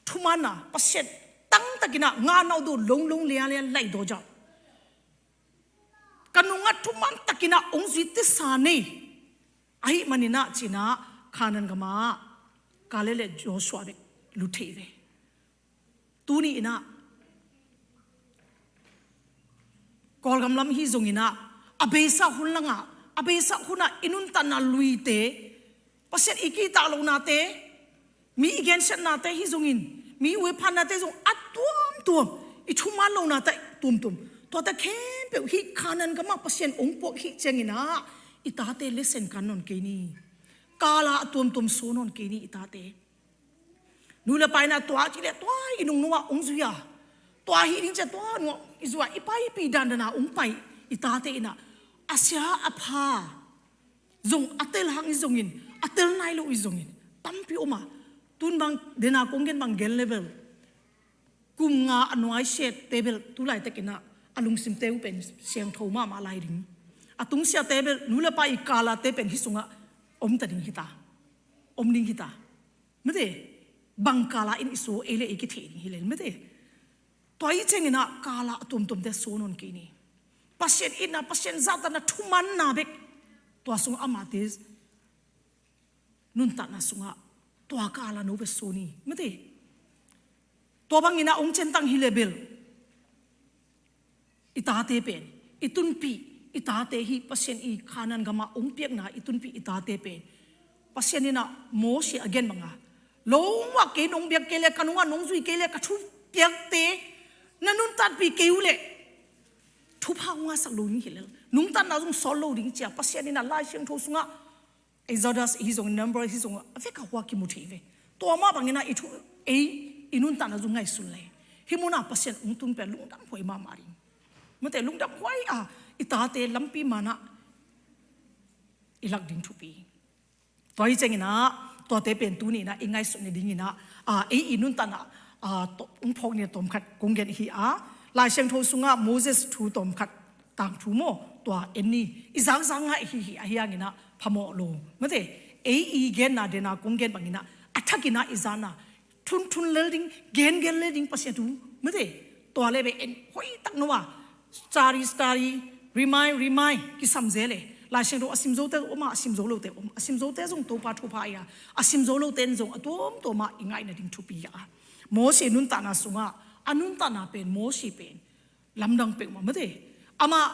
thuman ah, Pasian tangtakin ah ngah nau do longlong lialia lai do jap. Ka nungah thuman takin ah ong zui tisa nei. Ahih manin ah ci-in ah Kanaan gamah Kaleb le Joshua bek lut thei ve. Tuni in ah Kawlgam lam hi zongin ah a beisa hun langah, a beisa hun ah i nuntakna luite, Pasian i kihtak lohnate, mi i gensiatnate hi zongin, mi i uiphannate zong a tuamtuam, i thuman lohnate tuamtuam, tuate khempeuh hih Kanaan gamah Pasian ong puak hih ciangin ah i tate lesen kan nawn kei ni. Kal ah a tuamtuam so nawn kei ni i tate. Nu le pa in ah tua cih leh tua i nungno ah ong zui a, tua hih ding cih tua nungah i zui a, i paipih dandan a ong pai i tate in ah a sia a pha zong a tel hang hi zongin, a tel nai lo hi zongin tampi om a. Tun bang dena kong gen bang gen level Kum nga a nuai siate bel tu laitak inah a lungsimte uh pen siangtho mahmah lai ding. A tungsiate bel nu le pa i kalate pen hih sungah om ta ding hita, om ding hita. Mate, bang kala in i so ei le ei kithei ding hi lel mate. Tua i ciang inah kala a tuamtuamte so nawn kei ni. Pasian itna, Pasian zahtakna, thumanna bek tua sungah amahte nuntakna sungah tua kala no bek so ni mate. Tua bang inah hong centang hi le bel i tate pen i tunpih, i tate hih Pasian i Kanaan gamah hong piakna i tunpih i tate pen Pasian inah Moses a gen banga, lo mah kei nong biak kei le, ka nungah nong zui kei le, ka thupiakte na nuntakpih kei uh leh thupha hong ngahsak lo ding hi lel, nuntakna zong sawt lo ding cia Pasian inah Lai Siangtho sungah Exodus hi zong, Number hi zong, a vek a hua kimu thei ve. Tua mah bang inah i thu, ei i nuntakna zong ngaihsun le, hih munah Pasian hong tun pen lungdam huai mahmah ding. Mate, lungdam huai a i tate lampi manah i lak ding thupi. Tua hi ciang inah tuate pen tuni inah i ngaihsut ni ding inah, a, ei i nuntakna, a, to-, hong phawk ni tawmkhat kong gen hi a, Lai Siangtho sungah Moses thu tawmkhat, tangthu maw, tua en ni. I zakzak ngah hi hi a, hi hang inah phamawh lo mate. Ei i genna dena kong gen bang inah a thak inah i zana thunthun lel ding, gengen lel ding Pasian thu mate. Tua le beh en hoihtak no a, study, study, remind, remind kisam zel e. Lai Siangtho a sim zote om a, a sim zo lote om, a sim zote zong Topa thupha a, a sim zo lote in zong a tuamtuam ah i ngaihna ding thupi a. Moses nuntakna sungah a nuntakna pen, Moses pen lamdang peuhmah mate. Amah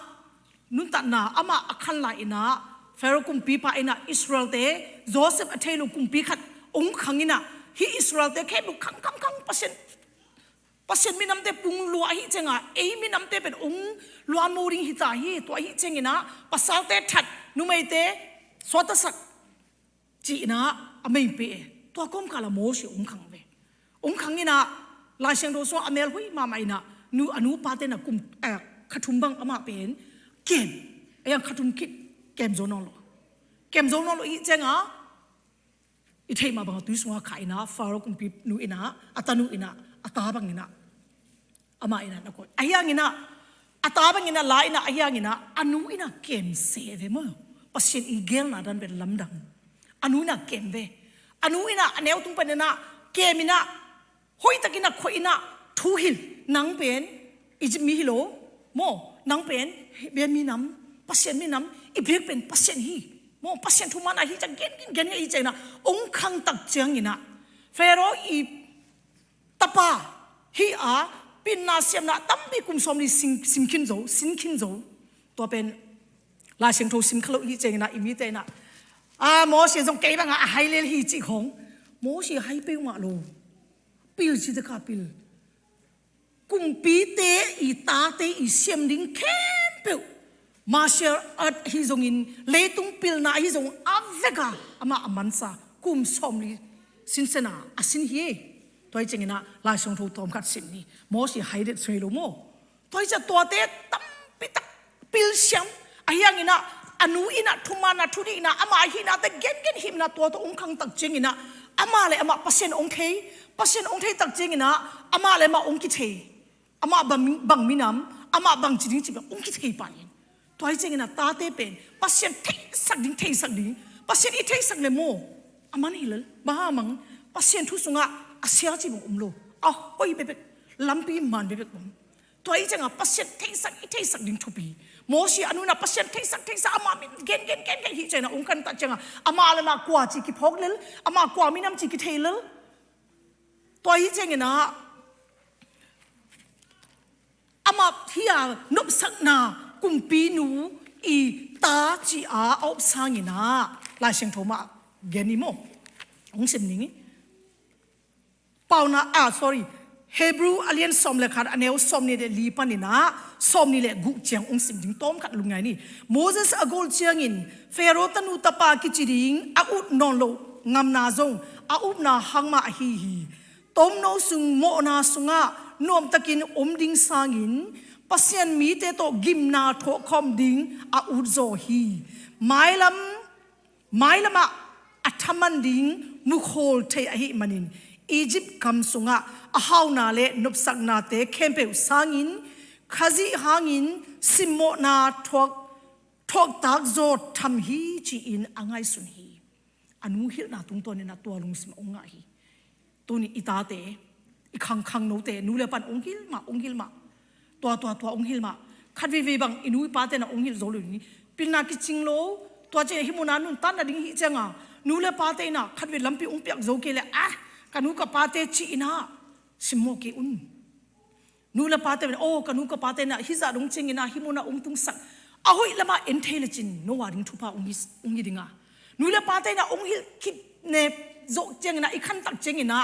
nuntakna, amah a khan lai inah Pharaoh kumpipa inah Israelte, Joseph a thei lo kumpi khat hong khang inah, hih Israelte khempeuh khang, khang, khang, Pasian, Pasian minamte pung lua ahih ciangah ei minamte pen hong luanmo ding hita hi. Tua ahih ciang inah pasalte that, numeite suaktasak ci inah a mei peh e. Tua kawmkal ah Moses hong khang ve. Hong khang inah Lai Siangtho sungah a melhoih mahmah inah nu, a nupa te na kum, eh, kha thum bang amah pen kem, a yang kha thum khit kem zo nawn lo. Kem zo nawn lo ahih ciangah i theih mah bangah tui sungah khah inah Pharaoh kumpi nu inah a tanu inah a ta bang inah amah inah na koih. A hi hang inah a ta bang inah la inah, a hi hang inah a nu inah kem se ve maw. Pasian i gelna dan pen lamdang. A nu inah kem ve. A nu inah a neu tung pan inah kem inah hoihtak inah koih inah thuhilh, nang pen Egypt mi hi lo maw, nang pen Hebrew minam, Pasian minam, i biak pen Pasian hi maw, Pasian thumanna hi ciang gen, gen, gen ngei hi ciang inah hong khang tak ciang inah Pharaoh i tapa hi a, pinna siamna tampi kum sawmli sin, sin khin zo, sin khin zo. Tua pen Lai Siangtho sim kha lo hi ciang inah i mite inah, a, Moses zong kei bangah a hai lel hi cih khawng, Moses hai peuhmah lo. Pil ci te kha pil. Kumpite i tate i siam ding khempeuh, martial art ahi zongin, leitung pilna ahi zong, a vek a amah a mansa kum sawmli sinsen a a sin hi. Tua hi ciang inah Lai Siangtho tawmkhat sim ni. Moses hai det suai lo maw. Tua hi ciang tuate tampi tak pilsiam, a hi hang inah a nu inah thumanna, thudihna, ama ahihnate gengen himna tua tawh hong khang tak ciang inah amah le amah Pasian hong thei, Pasian hong thei tak ciang inah amah le amah hong kithei. Amah bang, bang minam, amah bang ci ding ci bang hong kithei pah in. Tua hi ciang inah tate pen Pasian theisak ding, theisak ding. Pasian i theisak le maw, a man hi lel, bang hang mang, Pasian thu sungah a sia ci bang om lo. A hoih bekbek, lampi man bekbek om. Tua hi ciangah Pasian theisak, i theisak ding thupi. Moses a nu inah Pasian theisak, theisak, amah min gen, gen, gen, gen hi ciang inah hong khang tak ciangah amah le amah kua ci kiphawk lel, amah kua minam ci kithei lel. Tua hi ciang inah amah hi a nopsakna kumpinu i ta ci a a op sang inah Lai Siangtho mah gen i maw. Hong sim ning i. Paunak, ah, sorry. Hebrew a lian sawm le khat, a neu sawmnih le li pan inah sawmnih le guk ciang hong sim ding tawmkhat lungngai ni. Moses a gol ciangin Pharaoh tanu tapa kici ding a ut nawn loh ngamna zong a upna hang mah ahi hi. Tomno sung mawhna sungah nuamtakin om ding sangin Pasian mite tawh gimna thawhkhawm ding a utzaw hi. Mailam, mailamah a thaman ding mukhawl thei ahih manin Egypt gam sungah a hauna le nopsaknate khempeuh sangin Khazih hangin simmawhna thuak thuaktak zaw tham hi ci-in a ngaihsun hi. A nu hilhna tungtawnin a tua lungsim a ong ngah hi. Tuni i tate, i khangkhang note, nu le pan ong hilh mah, ong hilh mah. Tua, tua, tua ong hilh mah. Khat veivei bang i nu i pate na ong hilh zo lo ni. Pilna kicing lo, tua ciang hih muna nuntakna ding hih cianga nu le pate ina khat vei lampi ong piak zo kei le, ah, ka nu ka pate ci ina simmawh kei un. Nu le pate ina, oh, ka nu ka pate ina hih zah dong ciangina hih muna ong tungsak a hoih lama en thei lecin no a ding thupha ong hi, ong hi dinga. Nu le pate ina ong hilh khit ne zawh ciangina i khantak ciangina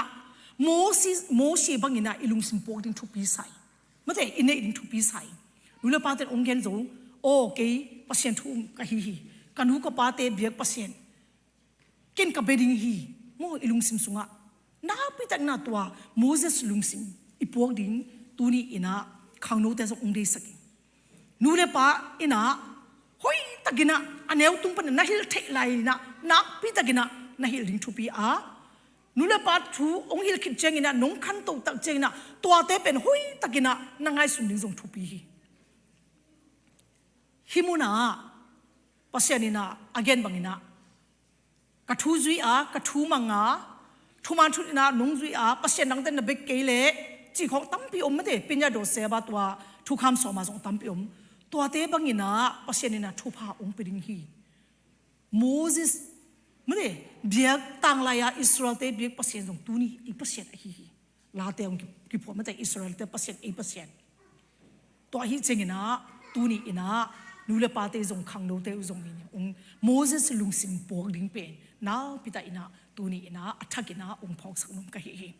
Mosi, Mosi bangina i lungsim puak ding thupi sa hi. Mate, i neih ding thupi sa hi. Nu le pate ina ong gen zo, oh, kei Pasian thu um ka hi hi. Ka nu ka pate biak Pasian ken ka bia ding hi. Maw, i lungsim sungah nakpi takin a tua Moses lungsim i puak ding tuni ina khangnote zong ong deisak hi. Nu le pa ina hoih takin a, a neu tung panin na hilh theih lai ina nakpi takin a na hilh ding thupi a, nu le pa thu ong hilh khit ciangina nong khanto tak ciangina tuate pen hoih takin a na ngaihsun ding zong thupi hi. Hih muna Pasian ina a gen bangina ka thu zui a, ka thu mang a, thuman thut ina nong zui a, Pasian dangte na bek kei le cih khawng tampi om mate, Pinya Do Seba tua thukham sawma zong tampi om. Tuate bangina Pasian ina thupha ong pia ding hi. Moses, mate, biak tanglai a Israelte biak Pasian zong tuni i Pasian ahi hi. Late ong ki, kiphuah mate, Israelte Pasian, ei Pasian. Tua ahi ciangina tuni ina nu le pate zong khangnote uh zong ina ong Moses lungsim puak ding pen nakpi takin a tuni ina a thak ina ong phawksak nuam ka hi hi.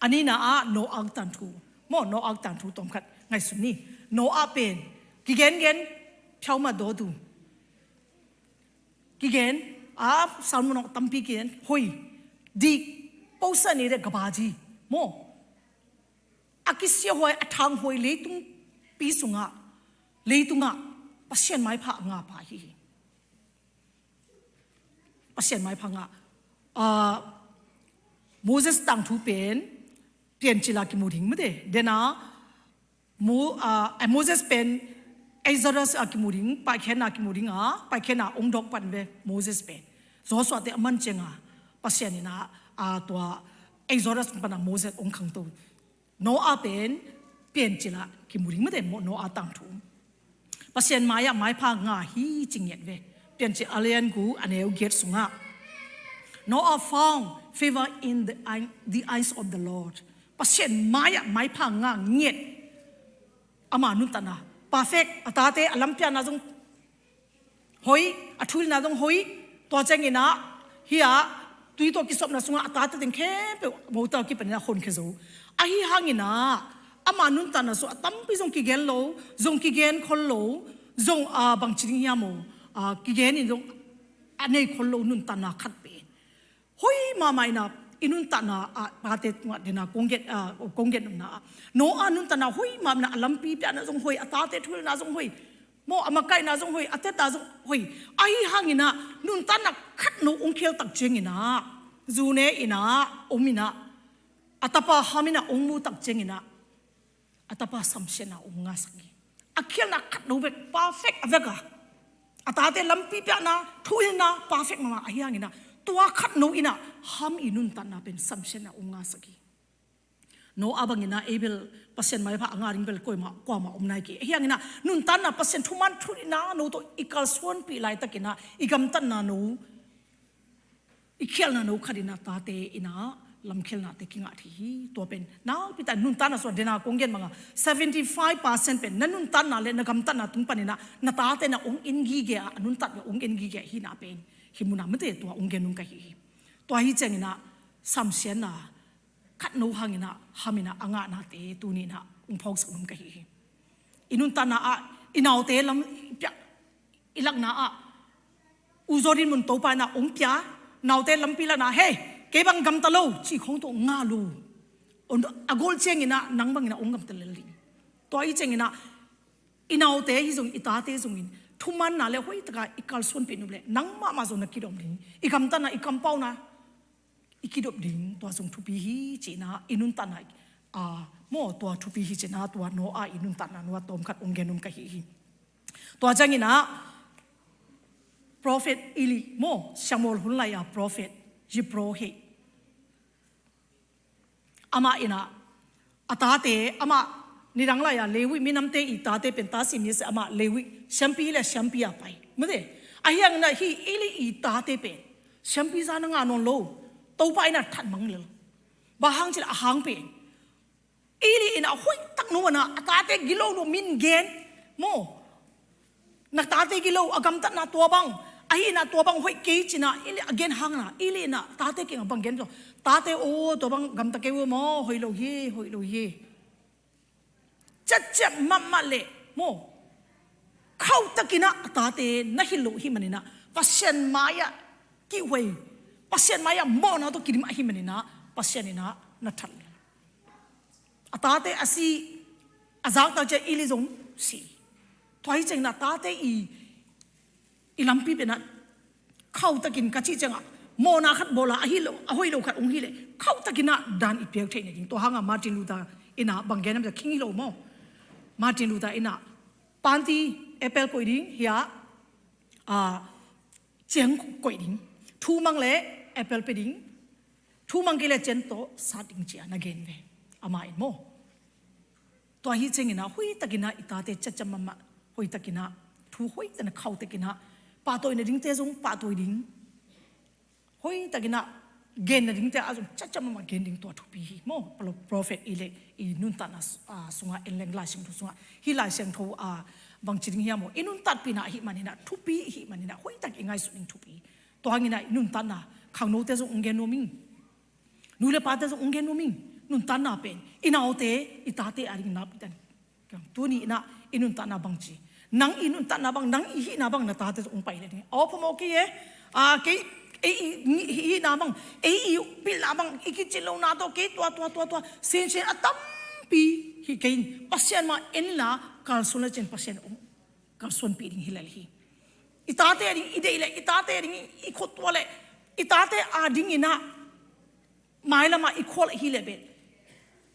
A nihna ah Noah tangthu. Maw, Noah tangthu tawmkhat ngaihsun ni. Noah pen kigengen phiauma dawtu kigen a, Salmo nong tampi kigen, hoih, dik, posa ni de gabaji. Maw, a kisiahuai, a thanghuai leitungpi sungah, leitungah Pasian maipha a ngah pa hi hi. Pasian maipha ngah. Ah, Moses tangthu pen Piancil a kimu ding mate, dena Mo, ah, eh, Moses pen Exodus a kimu ding, Paikhiatna kimu ding a, Paikhiatna ong dawk pan ve Moses pen. Joshua te a man cianga Pasian ina, ah, tua Exodus pana Moses ong khangto. Noah pen Piancil a kimu ding mate, Noah tangthu. Pasian mai-ah maipha ngah hi ci ngiat ve. Piancil a lian guk a neu giat sungah, Noah found favor in the eye, the eyes of the Lord. Pasian mai-ah maipha ngah ngiat. Ama nuntakna perfect, a tate a lampiakna zong hoih, a thuhilhna zong hoih. Tua ciangina hih a tui tawh kisopna sungah a tate teng khempeuh mote a kipanin a honkhia zo. Ahi hangina ama nuntakna sungah a tampi zong kigen lo, zong kigen khol lo, zong, ah, bangci ding hiam maw, ah, kigen in zong a nei khol lo nuntakna khat pen hoih mahmah ina i nuntakna ah tate tungah dena kong gen, ah, kong gen nopna ah Noah nuntakna hoih mahmah ina, a lampi piakna zong hoih, a tate thuhilhna zong hoih. Maw, a makaihna zong hoih, a tetna zong hoih. Ahi hangina nuntakna khat no ong khial tak ciangina, zu ne ina om ina, a tapa Ham ina ong mu tak ciangina a tapa samsiatna ong ngahsak hi. A khialhna khat no bek perfect a vek a, a tate lampi piakna, thuhilhna perfect mahmah ahi hangina tua khat no ina Ham i nuntakna pen samsiatna ong ngahsak hi. Noah bangina ei bel Pasian maipha a ngah ding bel kuamah, kuamah om nai kei. Ahi hangina nuntakna Pasian thuman thut ina no tawh i kalsuanpih laitakina i gamtatna no, i khialhna no khat ina tate ina lamkhialhnate kingah thei hi. Tua pen nakpi takin nuntakna sungah dena kong gen banga seventy five percent pen na nuntakna le na gamtatna tung panina na tate na ong en gige a, a nuntakna ong en gige a hihna pen hih muna mate tua ong gen nung ka hi hi. Tua hi ciangina samsiatna khat no hangina Ham ina a ngahnate tuni ina ong phawksak nuam ka hi hi. I nuntakna ah i naute lam piak i lakna ah u Jordan mun Topa ina ong pia, naute lampi lakna, hei, kei bang gamta lo ci khawng tawh ngah lo. A gol ciangina nang bangina ong gamta lel ding. Tua hi ciangina i naute hi zong, i tate zongin thumanna le hoih taka i kalsuanpih nop le nang mahmah zong na kidawm ding. I gamtatna, i kampauna i kidop ding, tua zong thupi hi ci-in ah i nuntakna, a, maw, tua thupi hi ci-in ah tua Noah i nuntakna nuah tawmkhat ong gen nuam ka hi hi. Tua ciangin ah prophet Eli maw, Samuel hun lai-a prophet, Yitro hi. Amah in ah a tate, amah nidang lai-a Levi minamte i tate pen, ta sim ni se, amah Levi siampi hi leh siampi a pai. Mate, ahi hangin ah hih Eli i tate pen siampi za na ngah nawn lo. Topa in ah that mang lel. Bang hang cih leh a hang pen Eli in ah hoihtak nuam a, a tate gilo lo min gen maw. Na tate gilo, a gamtatna tua bang, ahi in ah tua bang hoih kei ci-in ah Eli a gen hangin ah, Eli in ah tate kiangah bang gen, tua tate aw, tua bang gamta kei un maw, hoih lo hi, hoih lo hi. Ciatciat mahmah leh maw, khauhtakin ah a tate na hilh loh ahih manin ah Pasian mai-ah kihhuai, Pasian mai-ah mawhna tawh kidim ahih manin ah Pasian in ah na that. A tate a si, a zaktak ciang Eli zong si. Tua hi ciangin ah tate i, i lampi pen ah khauhtakin ka cih ciangah mawhna khat bawl a, a hi lo, a hoih lo khat ong hi leh khauhtakin ah dan i piak theih nading. Tua hangah Martin Luther in ah bang gen hiam cih leh, khing hi lo maw. Martin Luther in ah panti, apple koih ding, hiah, a, ciang koih ding. Thu mang leh apple pia ding. Thu mang kei leh ciang tawh sat ding ci-a na gen ve. Amah in maw. Tua hi ciangin ah hoihtakin ah i tate ciatciat mahmah, hoihtakin ah thu hoihtakin ah khauhtakin ah pahtawi nadingte zong pahtawi ding. Hoihtakin ah gen nadingte ah zong ciatciat mahmah gen ding, tua thupi hi maw. Pro-, prophet Eli i nuntakna s-, a, sungah en leng Lai Siangtho sungah, hih Lai Siangtho, a, bangci ding hiam maw, i nuntakpihna ahih manin ah, thupi ahih manin ah hoihtak i ngaihsut ding thupi. Tua hangin ah i nuntakna khangnote zong ong gen nuam ing. Nu le pate zong ong gen nuam ing. Nuntakna pen i naute, i tate adingin nakpi ta ni. Tuni in ah i nuntakna bangci, nang i nuntakna bang, nang i hihna bang na tate zong ong pai lel ding. Aw, phamawh kei e. A, kei, ei i hihna bang, ei i pilna bang, i kicin lohna tawh kei tua, tua, tua, tua sinsin a tampi hi kei in, Pasian mai-ah en in ah kalsuan lecin Pasian ong kalsuanpih ding hi lel hi. I tate ading i deih leh, i tate ading i khuttuah leh, i tate adingin ah mailam ah i khual hi leh bel,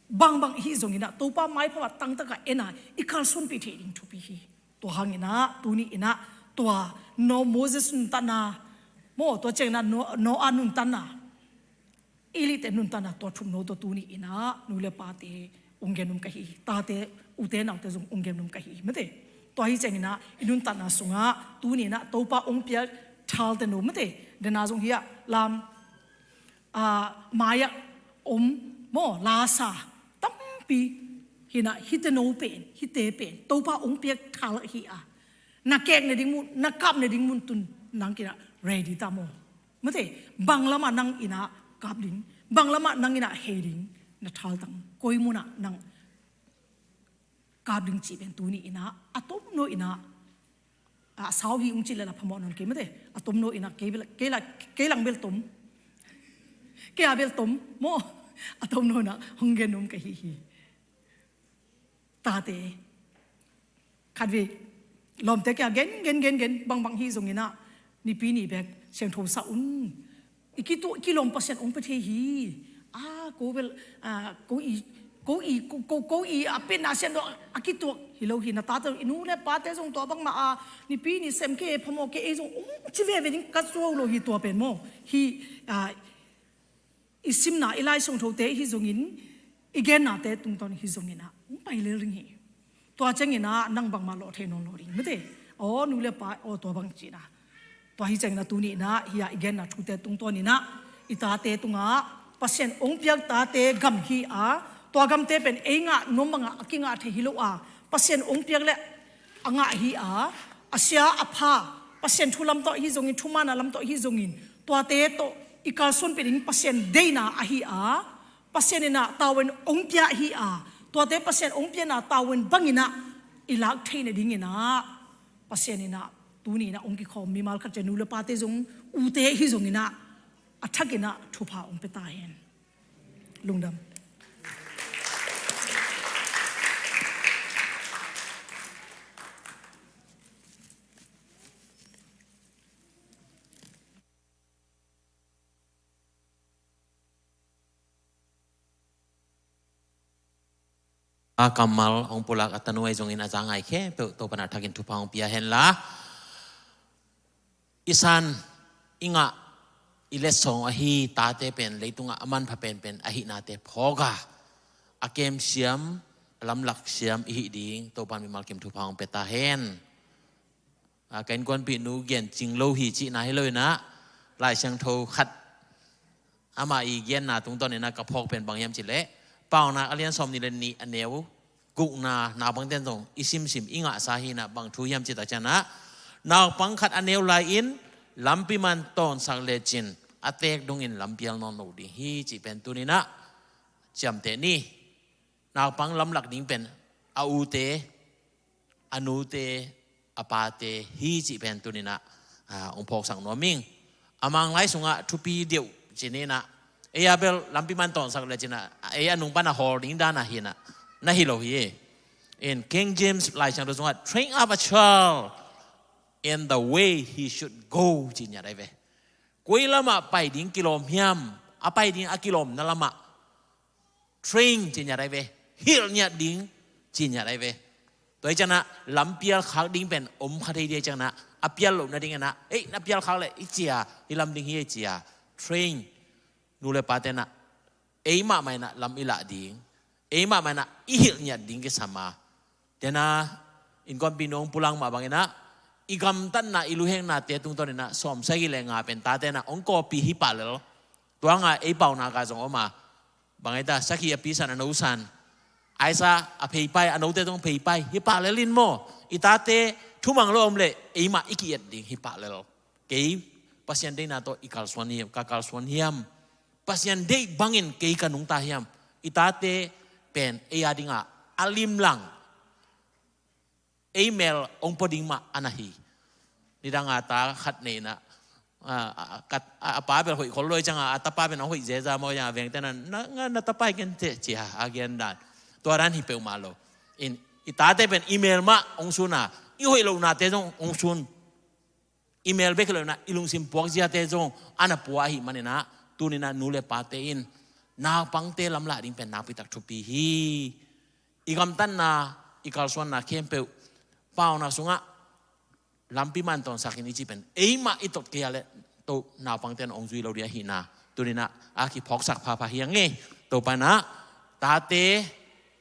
bangbang i hih zongin ah Topa maipha ah tangtak a en a, i kalsuanpih theih ding thupi hi. Tua hangin ah tuni in ah tua Noah, Moses nuntakna maw, tua ciangin ah No-, Noah nuntakna, Eli te nuntakna, tua thumno tawh tuni in ah nu le pate ong gen nuam ka hi hi. Tate, ute naute zong ong gen nuam ka hi hi, mate. Tua hi ciangin ah i nuntakna sungah tuni in ah Topa ong piak thalte no, mate. Dena zong hiah lam, a, mai-ah om maw, lasa tampi hi in ah, hihte no pen, hihte pen Topa ong piak thal ahi a, na kek nading mun, na kap nading mun tun nang in ah ready ta maw. Mate, bang lamah nang in ah kap ding, bang lamah nang in ah hei ding, na thaltang, koi munah nang kap ding cih pen tuni in ah a tomno in ah, a, sau hi ung cih leh la phamawh nawn kei, mate. A tomno in ah kei bel, kei la, kei lang bel tom, kei a bel tom maw. A tomno in ah hong gen nuam ka hi hi. Tate, khatvei lawmte kiangah gen, gen, gen, gen, bangbang hi zongin ah Nipi ni bek siangtho sa un. I kituah, i kilawm Pasian ong pia thei hi. A, ko bel, a, ko i, ko i, ko, ko, ko i a pianna siam tawh a kituak hi lo hi. Na tate, i nu le pate zong tua bangmah a, Nipi ni sem kei, phamawh kei, ei zong ong ci veve ding ka suah lo hi, tua pen maw. Hi, a, i simna, i Lai Siangthote hi zongin, i gennate tungtawn hi zongin ah hong pai lel ding hi. Tua ciangin ah nang bangmah lawh thei nawn lo ding, mate. Aw, nu le pa aw, tua bang cihna. Tua hi ciangin ah tuni in ah hiah i genna thute tungtawn in ah i tate tungah Pasian ong piak tate gam hi a, tua gamte pen ei ngah nuam bangah a kingah thei hi lo a, Pasian ong piak leh a ngah hi a, a sia a pha, Pasian thu lam tawh hi zongin, thumaanna lam tawh hi zongin, tuate tawh i kalsuanpih ding Pasian deihna ahi a, Pasian in ah tavuan ong pia hi a, tuate Pasian ong piakna tavuan bangin ah i lak theih nadingin ah Pasian in ah tuni in ah ong kikhawm mimal khat ciat, nu le pate zong, ute hi zongin ah a thakin ah thupha ong pia ta hen. Lungdam. A kammal hong pulak a tanu ahi zongin a za ngai khempeuh Topa'n a thakin thupha hong pia henla, i san, i ngah, i letsong ahi tate pen leitungah a manpha penpen ahihnate phawk a, a kem siam, a lamlak siam i hih ding Topa'n mimal kim thupha hong pia ta hen. A, ka innkuanpih nu gen cing lo hi cihna hi lo inah, Lai Siangtho khat amah i genna tungtawn inah ka phawk pen bang hiam cih leh, Paunak a lian sawmnih le nih a neu gukna, naupangte'n zong i simsim i ngahsa hi inah, bang thu hiam cih tak ciangah, naupang khat a neu lai-in lampi man tawnsak lecin a teek dongin lampial nawn lo ding hi cih pen tuni inah ciamteh ni. Naupang lamlak ding pen a ute, a nute, a pate hi cih pen tuni inah, a, hong phawksak nuam ing. A Manglai sungah thupi deuh ci ni inah, ei a bel lampi man tawnsak le ci inah, ei a nung pan a hawl ding dan ahi inah, na hi lo hi. In King James Lai Siangtho sungah, "Train up a child in the way he should go," ci ngiat ahi ve. Koi lamah pai ding kilawm hiam, a pai ding a kilawmna lamah train ci ngiat ahi ve, hilh ngiat ding ci ngiat ahi ve. Tua hi ciangah lampial khak ding pen om kha thei ding hi ciangah, a pial loh nading inah, "Ei, na pial khak leh i cia, i lam ding hi, i cia." Train. Nu le pate inah, ei mahmah inah lam i lah ding, ei mahmah inah i hilh ngiat ding kisam a. Tua inah innkuanpih nu hong pulak mah bang inah, i gamtatna, i luheknate tungtawn inah sawmsagih le nga pen tate inah hong kawppih hi pah lel. Tua hangah ei Paunak ah zong om a, bang ei ta, sakhi a pi san, a no san, aisa a pheipai, a note zong pheipai hi pah lel in maw. I tate thumang lo om leh ei mah i ki-et ding hi pah lel. Kei Pasian deihna tawh i kalsuan hiam, ka kalsuan hiam, Pasian deih bangin kei ka nungta hiam, i tate pen ei a dingah a limlang, ei mel hong pua ding mah a na hi. Nidang a ta khat nei inah, a, a, a, a pa bel hoih khol lo hi ciangah, a tapa pen hong hoih zeza maw, ciangah vengte na, na, na, na tapa hi ken teh, ci a, a gen dan. Tua dan hi peuhmah lo. In, i tate pen i mel mah hong sun a, i hoih lohnate zong hong sun. I mel bek hi lo inah, i lungsim puakziate zong a na pua ahih man inah, tuni inah nu le pate in naupangte lamlah ding pen nakpitak thupi hi. I gamtatna, i kalsuanna khempeuh Paunak sungah lampi man tawnsak in i cih pen ei mah i tot kei a leh, to naupangte'n hong zui lo ding ahihna tuni inah a kiphawksak phapha hi ing e. Topa inah tate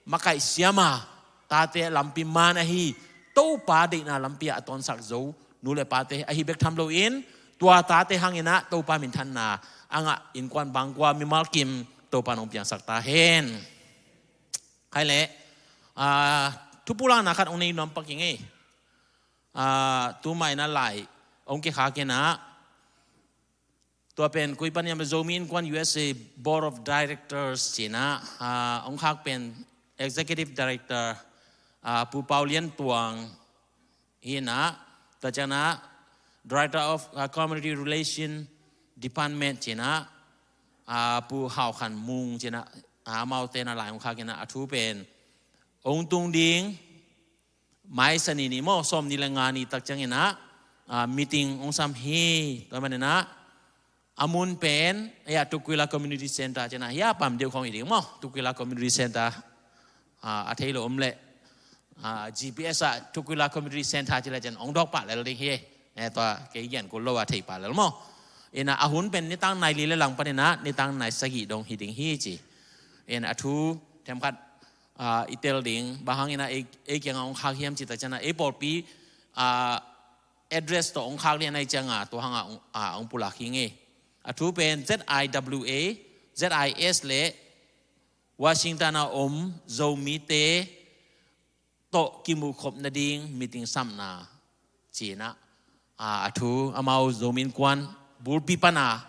makaih siam a, tate lampi man ahi, Topa deihna lampi ah a tawnsak zo nu le pate ahi bek tham loin, tua tate hang inah Topa minthanna a ngah innkuan bangkua mimal kim Topa'n hong piangsak ta hen. Khai leh, a, thupulakna khat hong nei nuam pak ing e. A, tu mah inah lai hong kikhak inah, tua pen koi pan hiam, Zomi Innkuan U S A Board of Directors ci inah, a, hong khak pen Executive Director, a, Pu Pau Lian Tuang hi inah, tua ciangah Director of, a, Community Relation Department ci inah, a, Pu Hau Khan Mung ci inah, a, amaute inah lai hong khak inah, a thu pen hong tung ding Mai Sani ni maw, sawmnih le nga ni tak ciang inah, a, meeting hong sam hi. Tua man inah, a mun pen, ei a, Tukwila Community Center ci inah, hi a pam deuh khawng hi ding maw, Tukwila Community Center, a, a thei lo om leh, a, G P S ah Tukwila Community Center ci leh ciang hong dawk pah lel ding hi. Eh, tua kei gen kul lo a thei pah lel maw. Inah a hun pen nitang nai li le lang pan inah nitang nai sagih dong hi ding hi ci. Inah a thu themkhat, a, i tel ding, bang hang inah ei, ei kiangah hong khak hiam cih tak ciangah, ei pawlpi, a, address tawh hong khak lian ahih ciangah, tua hangah hong, a, hong pulak hi ing e. A thu pen Z I W A, Z I S le Washington a om Zomite tawh kimuhkhop nading meeting samna ci inah, a, a thu amau Zomi Innkuan bulpi pan a,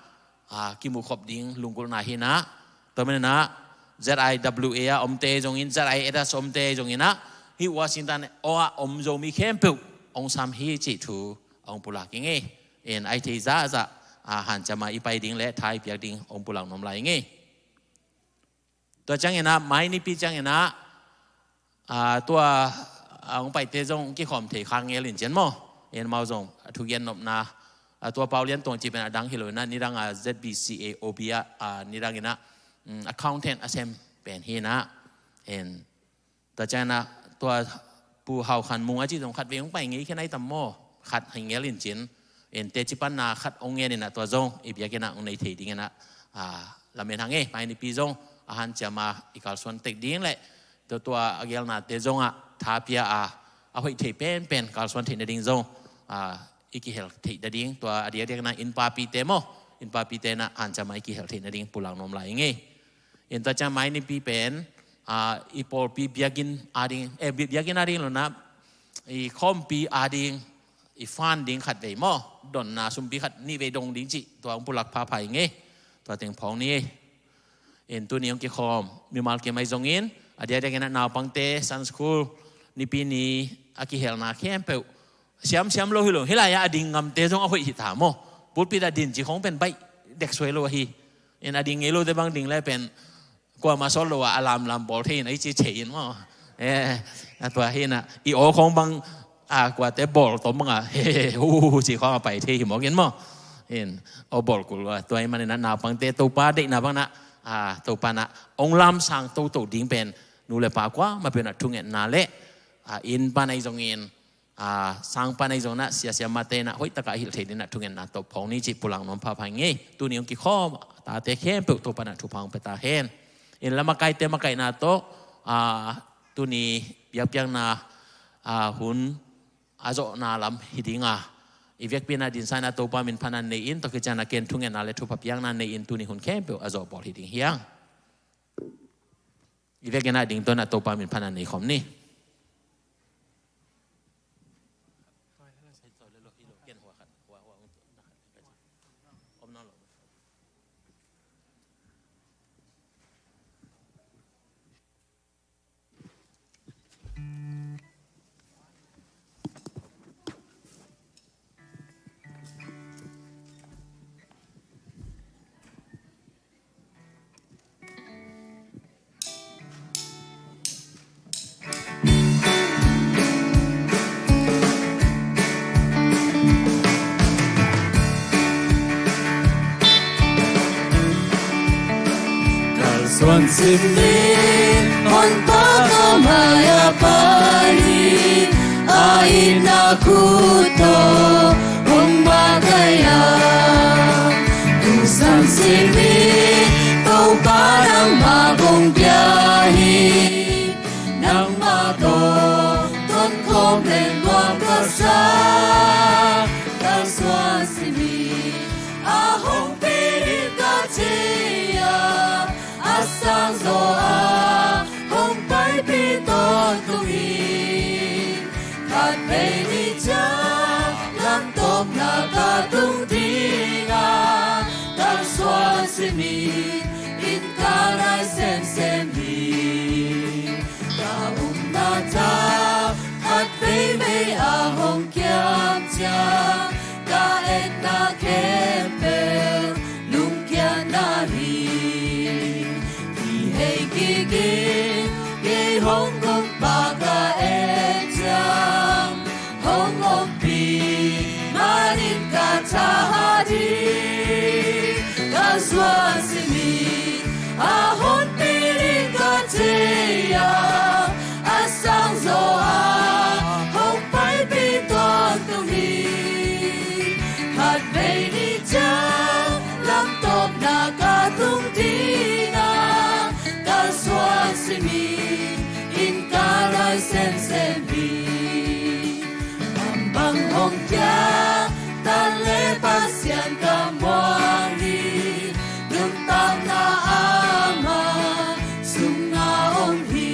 a, kimuhkhop ding lunggulhna hi inah, tua man inah Z I W A a omte zongin, Z I S a omte zong inah, hih Washington a om Zomi khempeuh hong sam hi cih thu hong pulak ing e. In a hih theih zahzah, a, hanciam a i pai ding le tha i piak ding hong pulak nuam lai ing e. Tua ciang inah, mai nipi ciang inah, a, tua, a, hong paite zong kikhawm thei khak ngel in cian maw. In amau zong a thugen nopna, a, tua Pau Lian Tuang cih pen a dang hi lo inah, nidang a Z B C A O B ah, a, nidang inah, mm, accountant a sem pen hi inah. In Tua ciangin ah tua Pu Hau Khan Mung a cih zong khatvei hong pai ngei khin a hi tam maw? Khat hi ngel in cin. In teci panna khat hong ngen in ah tua zong i biakinn ah hong nei thei dingin ah, ah, lamen hang e. Mai nipi zong a hanciam a i kalsuan tek ding leh tua, tua a gelnate zong ah tha pia a, a hoih thei penpen kalsuan theih nading zong, ah, i kihel theih nading, tua a diakdiak in ah innpapite maw, innpapite in ah hanciam a i kihel theih nading pulak nuam lai ing e. In tua ciang mai nipi pen, ah, i pawlpi biakinn ading, eh, bi-, biakinn ading lo in ah, i khawmpi ading, i fund ding khatvei maw, donna sumpi khat nih vei dong ding cih, tua hong pulak phapha ing e. Tua teng phawk ni e. In tuni hong kikhawm mimal kim ahi zongin, a diakdiak in ah naupangte Sunday school nipi ni a kihelna khempeuh siamsiam lo hi lo, hi lai-ah a ding ngamte zong a hoih hi ta maw? Pulpit ah din cih khong pen baih dek suai lo ahi. In a ding ngei lote bang ding le pen kuamah sawt lo ah a lamlam bawl thei in, a i ci thei in maw? Eh, a tua hi in ah i aw khong bang, a, kuate bawl tom bang a, he, he, hu, hu, hu, ci khong a pai thei hi mawk in maw? In aw bawl kul a, tua ahih manin ah naupangte Topa deihna bang in ah, a, Topa in ah hong lamsang toto ding pen nu le pa kuamah peuh in ah thungetna leh, a, inn pan ahi zongin, a, sang pan ahi zongin ah sia siamahte in ah hoihtak a hilh thei dingin ah thungetna tawh phawk ni cih pulak nuam phapha ing e. Tuni hong kikhawm tate khempeuh Topa in ah thupha hong pia ta hen. In la makaite makaihna tawh, a, tuni biakpiakna, a, hun a zawhna lam hi ding a, i vekpi in ah dinsan in ah Topa min phatna nei in, tua khit ciangin ah ken thungetna le thupha piakna nei in tuni hun khempeuh a zawh bawl hi ding hi hang. I vekpi in ah ding to in ah Topa min phatna nei khawm ni. Kalsuan simin hong paka mai a pai hi, a itna khut tawh hong makaih a. Tusan simin Topa nangmah kong pia hi, nangmah tawh tonkhawm leng nuam ka sa. Kalsuan simin a hong pi ding ka thei a, a sang zaw a hong paipih tawntung hi. Khatvei ni ciang lamtawpna ka tung ding a, kalsuan simin inn ka nai semsem hi. Ka upna tha khat veivei a hong kiam ciang, ka etna khempeuh lungkiatna hi. Kihei kik in, kei hong nungpa ka et ciang, hong ompih manin ka thahat hi. Kalsuan simin a hong pi ding ka thei a, a sang zaw a hong paipih tawntung hi. Khatvei ni ciang lamtawpna ka tung ding a, kalsuan simin inn ka nai semsem hi. Bang bang hong kia tan le Pasian ka muang hi. Nuntakna ama sungah om hi.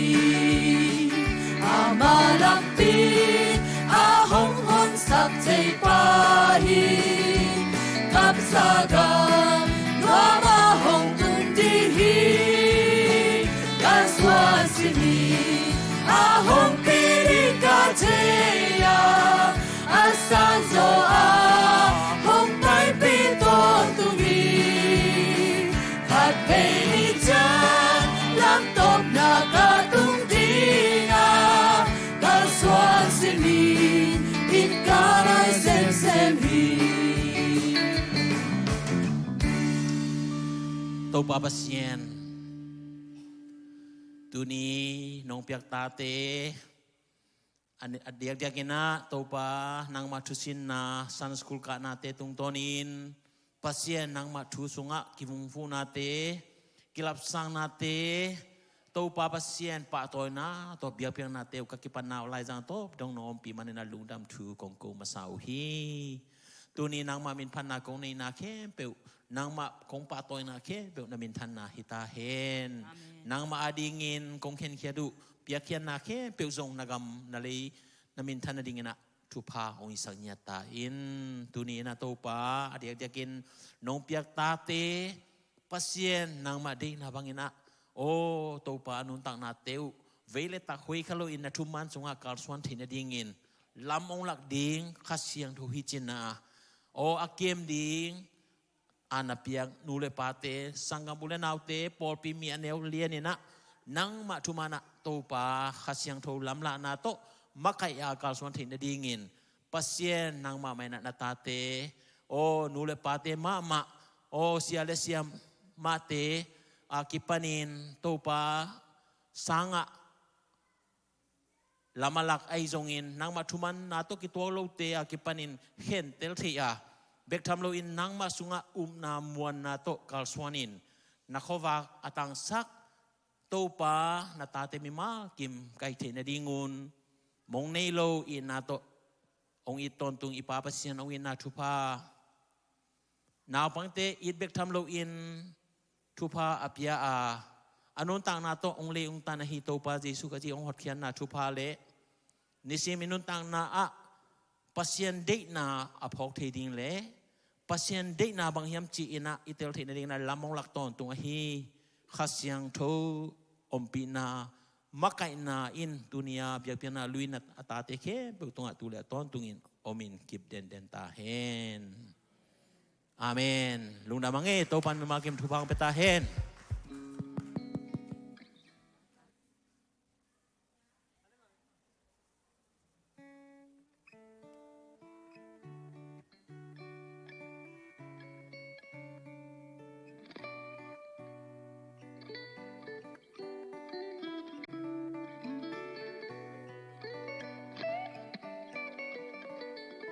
Ama lampi a hong honsak thei pa hi. Kamsang gam nuam a hong tung ding hi. Kalsuan simin a hong pi ding ka thei a, a sang zaw a hong paipih tawntung hi. Khatvei ni ciang lamtawpna ka tung ding a, kalsuan simin inn ka nai semsem hi. Topa Pasian, Tuni nong piak tate a diakdiak in ah Topa, nangmah thusinna Sunday school kahnate tungtawnin Pasian nangmah thu sungah kivungvuhnate, kilapsangnate, Topa Pasian pahtawina tawh biakpiaknate uh ka kipanna uh Laizang tawh dong nong ompih manin a lungdam thu kong ko masa uh hi. Tuni nangmah minphatna kong neihna khempeuh, nangmah kong pahtawina khempeuh na minthanna hi ta hen. Amen. Nangmah adingin kong khenkhiat uh piakkhiatna khempeuh zong na gam na lei na minthan nadingin ah thupha hong hisak ngiat ta in. Tuni in ah Topa, a diakdiakin nong piak tate Pasian nangmah deihna bangin ah, aw Topa, a nuntaknate uh vei le tak hoih kha loin na thuman sungah kalsuan theih nadingin lam hong lak ding Kha Siangtho hi cin ah, aw a kem ding a na piak nu le pate, sanggam u le naute, pawlpi mi a neu lian in ah nangmah thuman ah Topa, Kha Siangtho lamlahna tawh makaih a kalsuan theih nadingin Pasian nangmah mah in ah na tate, aw nu le pate mahmah, aw sia le siamahte a kipanin Topa sangah lam a lak ahi zongin nangmah thumanna tawh kituak lote a kipanin khentel theih a, bek tham loin nangmah sungah upna muanna tawh kalsuanin na khuavak a tangsak Topa, na tate mimal kim ka hih theih nadingun mong nei lo itna tawh hong it tawntung i Pa Pasian hong itna thupha, naupangte it bek tham loin thupha a pia a, a nuntakna tawh hong lei hong tan ahi Topa Jesu Khazih hong hotkhiatna thupha le nisim i nuntakna ah Pasian deihna a phawk thei ding le Pasian deihna bang hiam ci-in ah i tel theih nadingin ah lam hong lak tawntung ahi Kha Siangtho ompihna, makaihna in tuni a biakpiakna luina a tate khempeuh tungah tu le a tawntungin omin kip denden ta hen. Amen. Lungdam a ngei, Topan mimal kim thupha hong pia ta hen.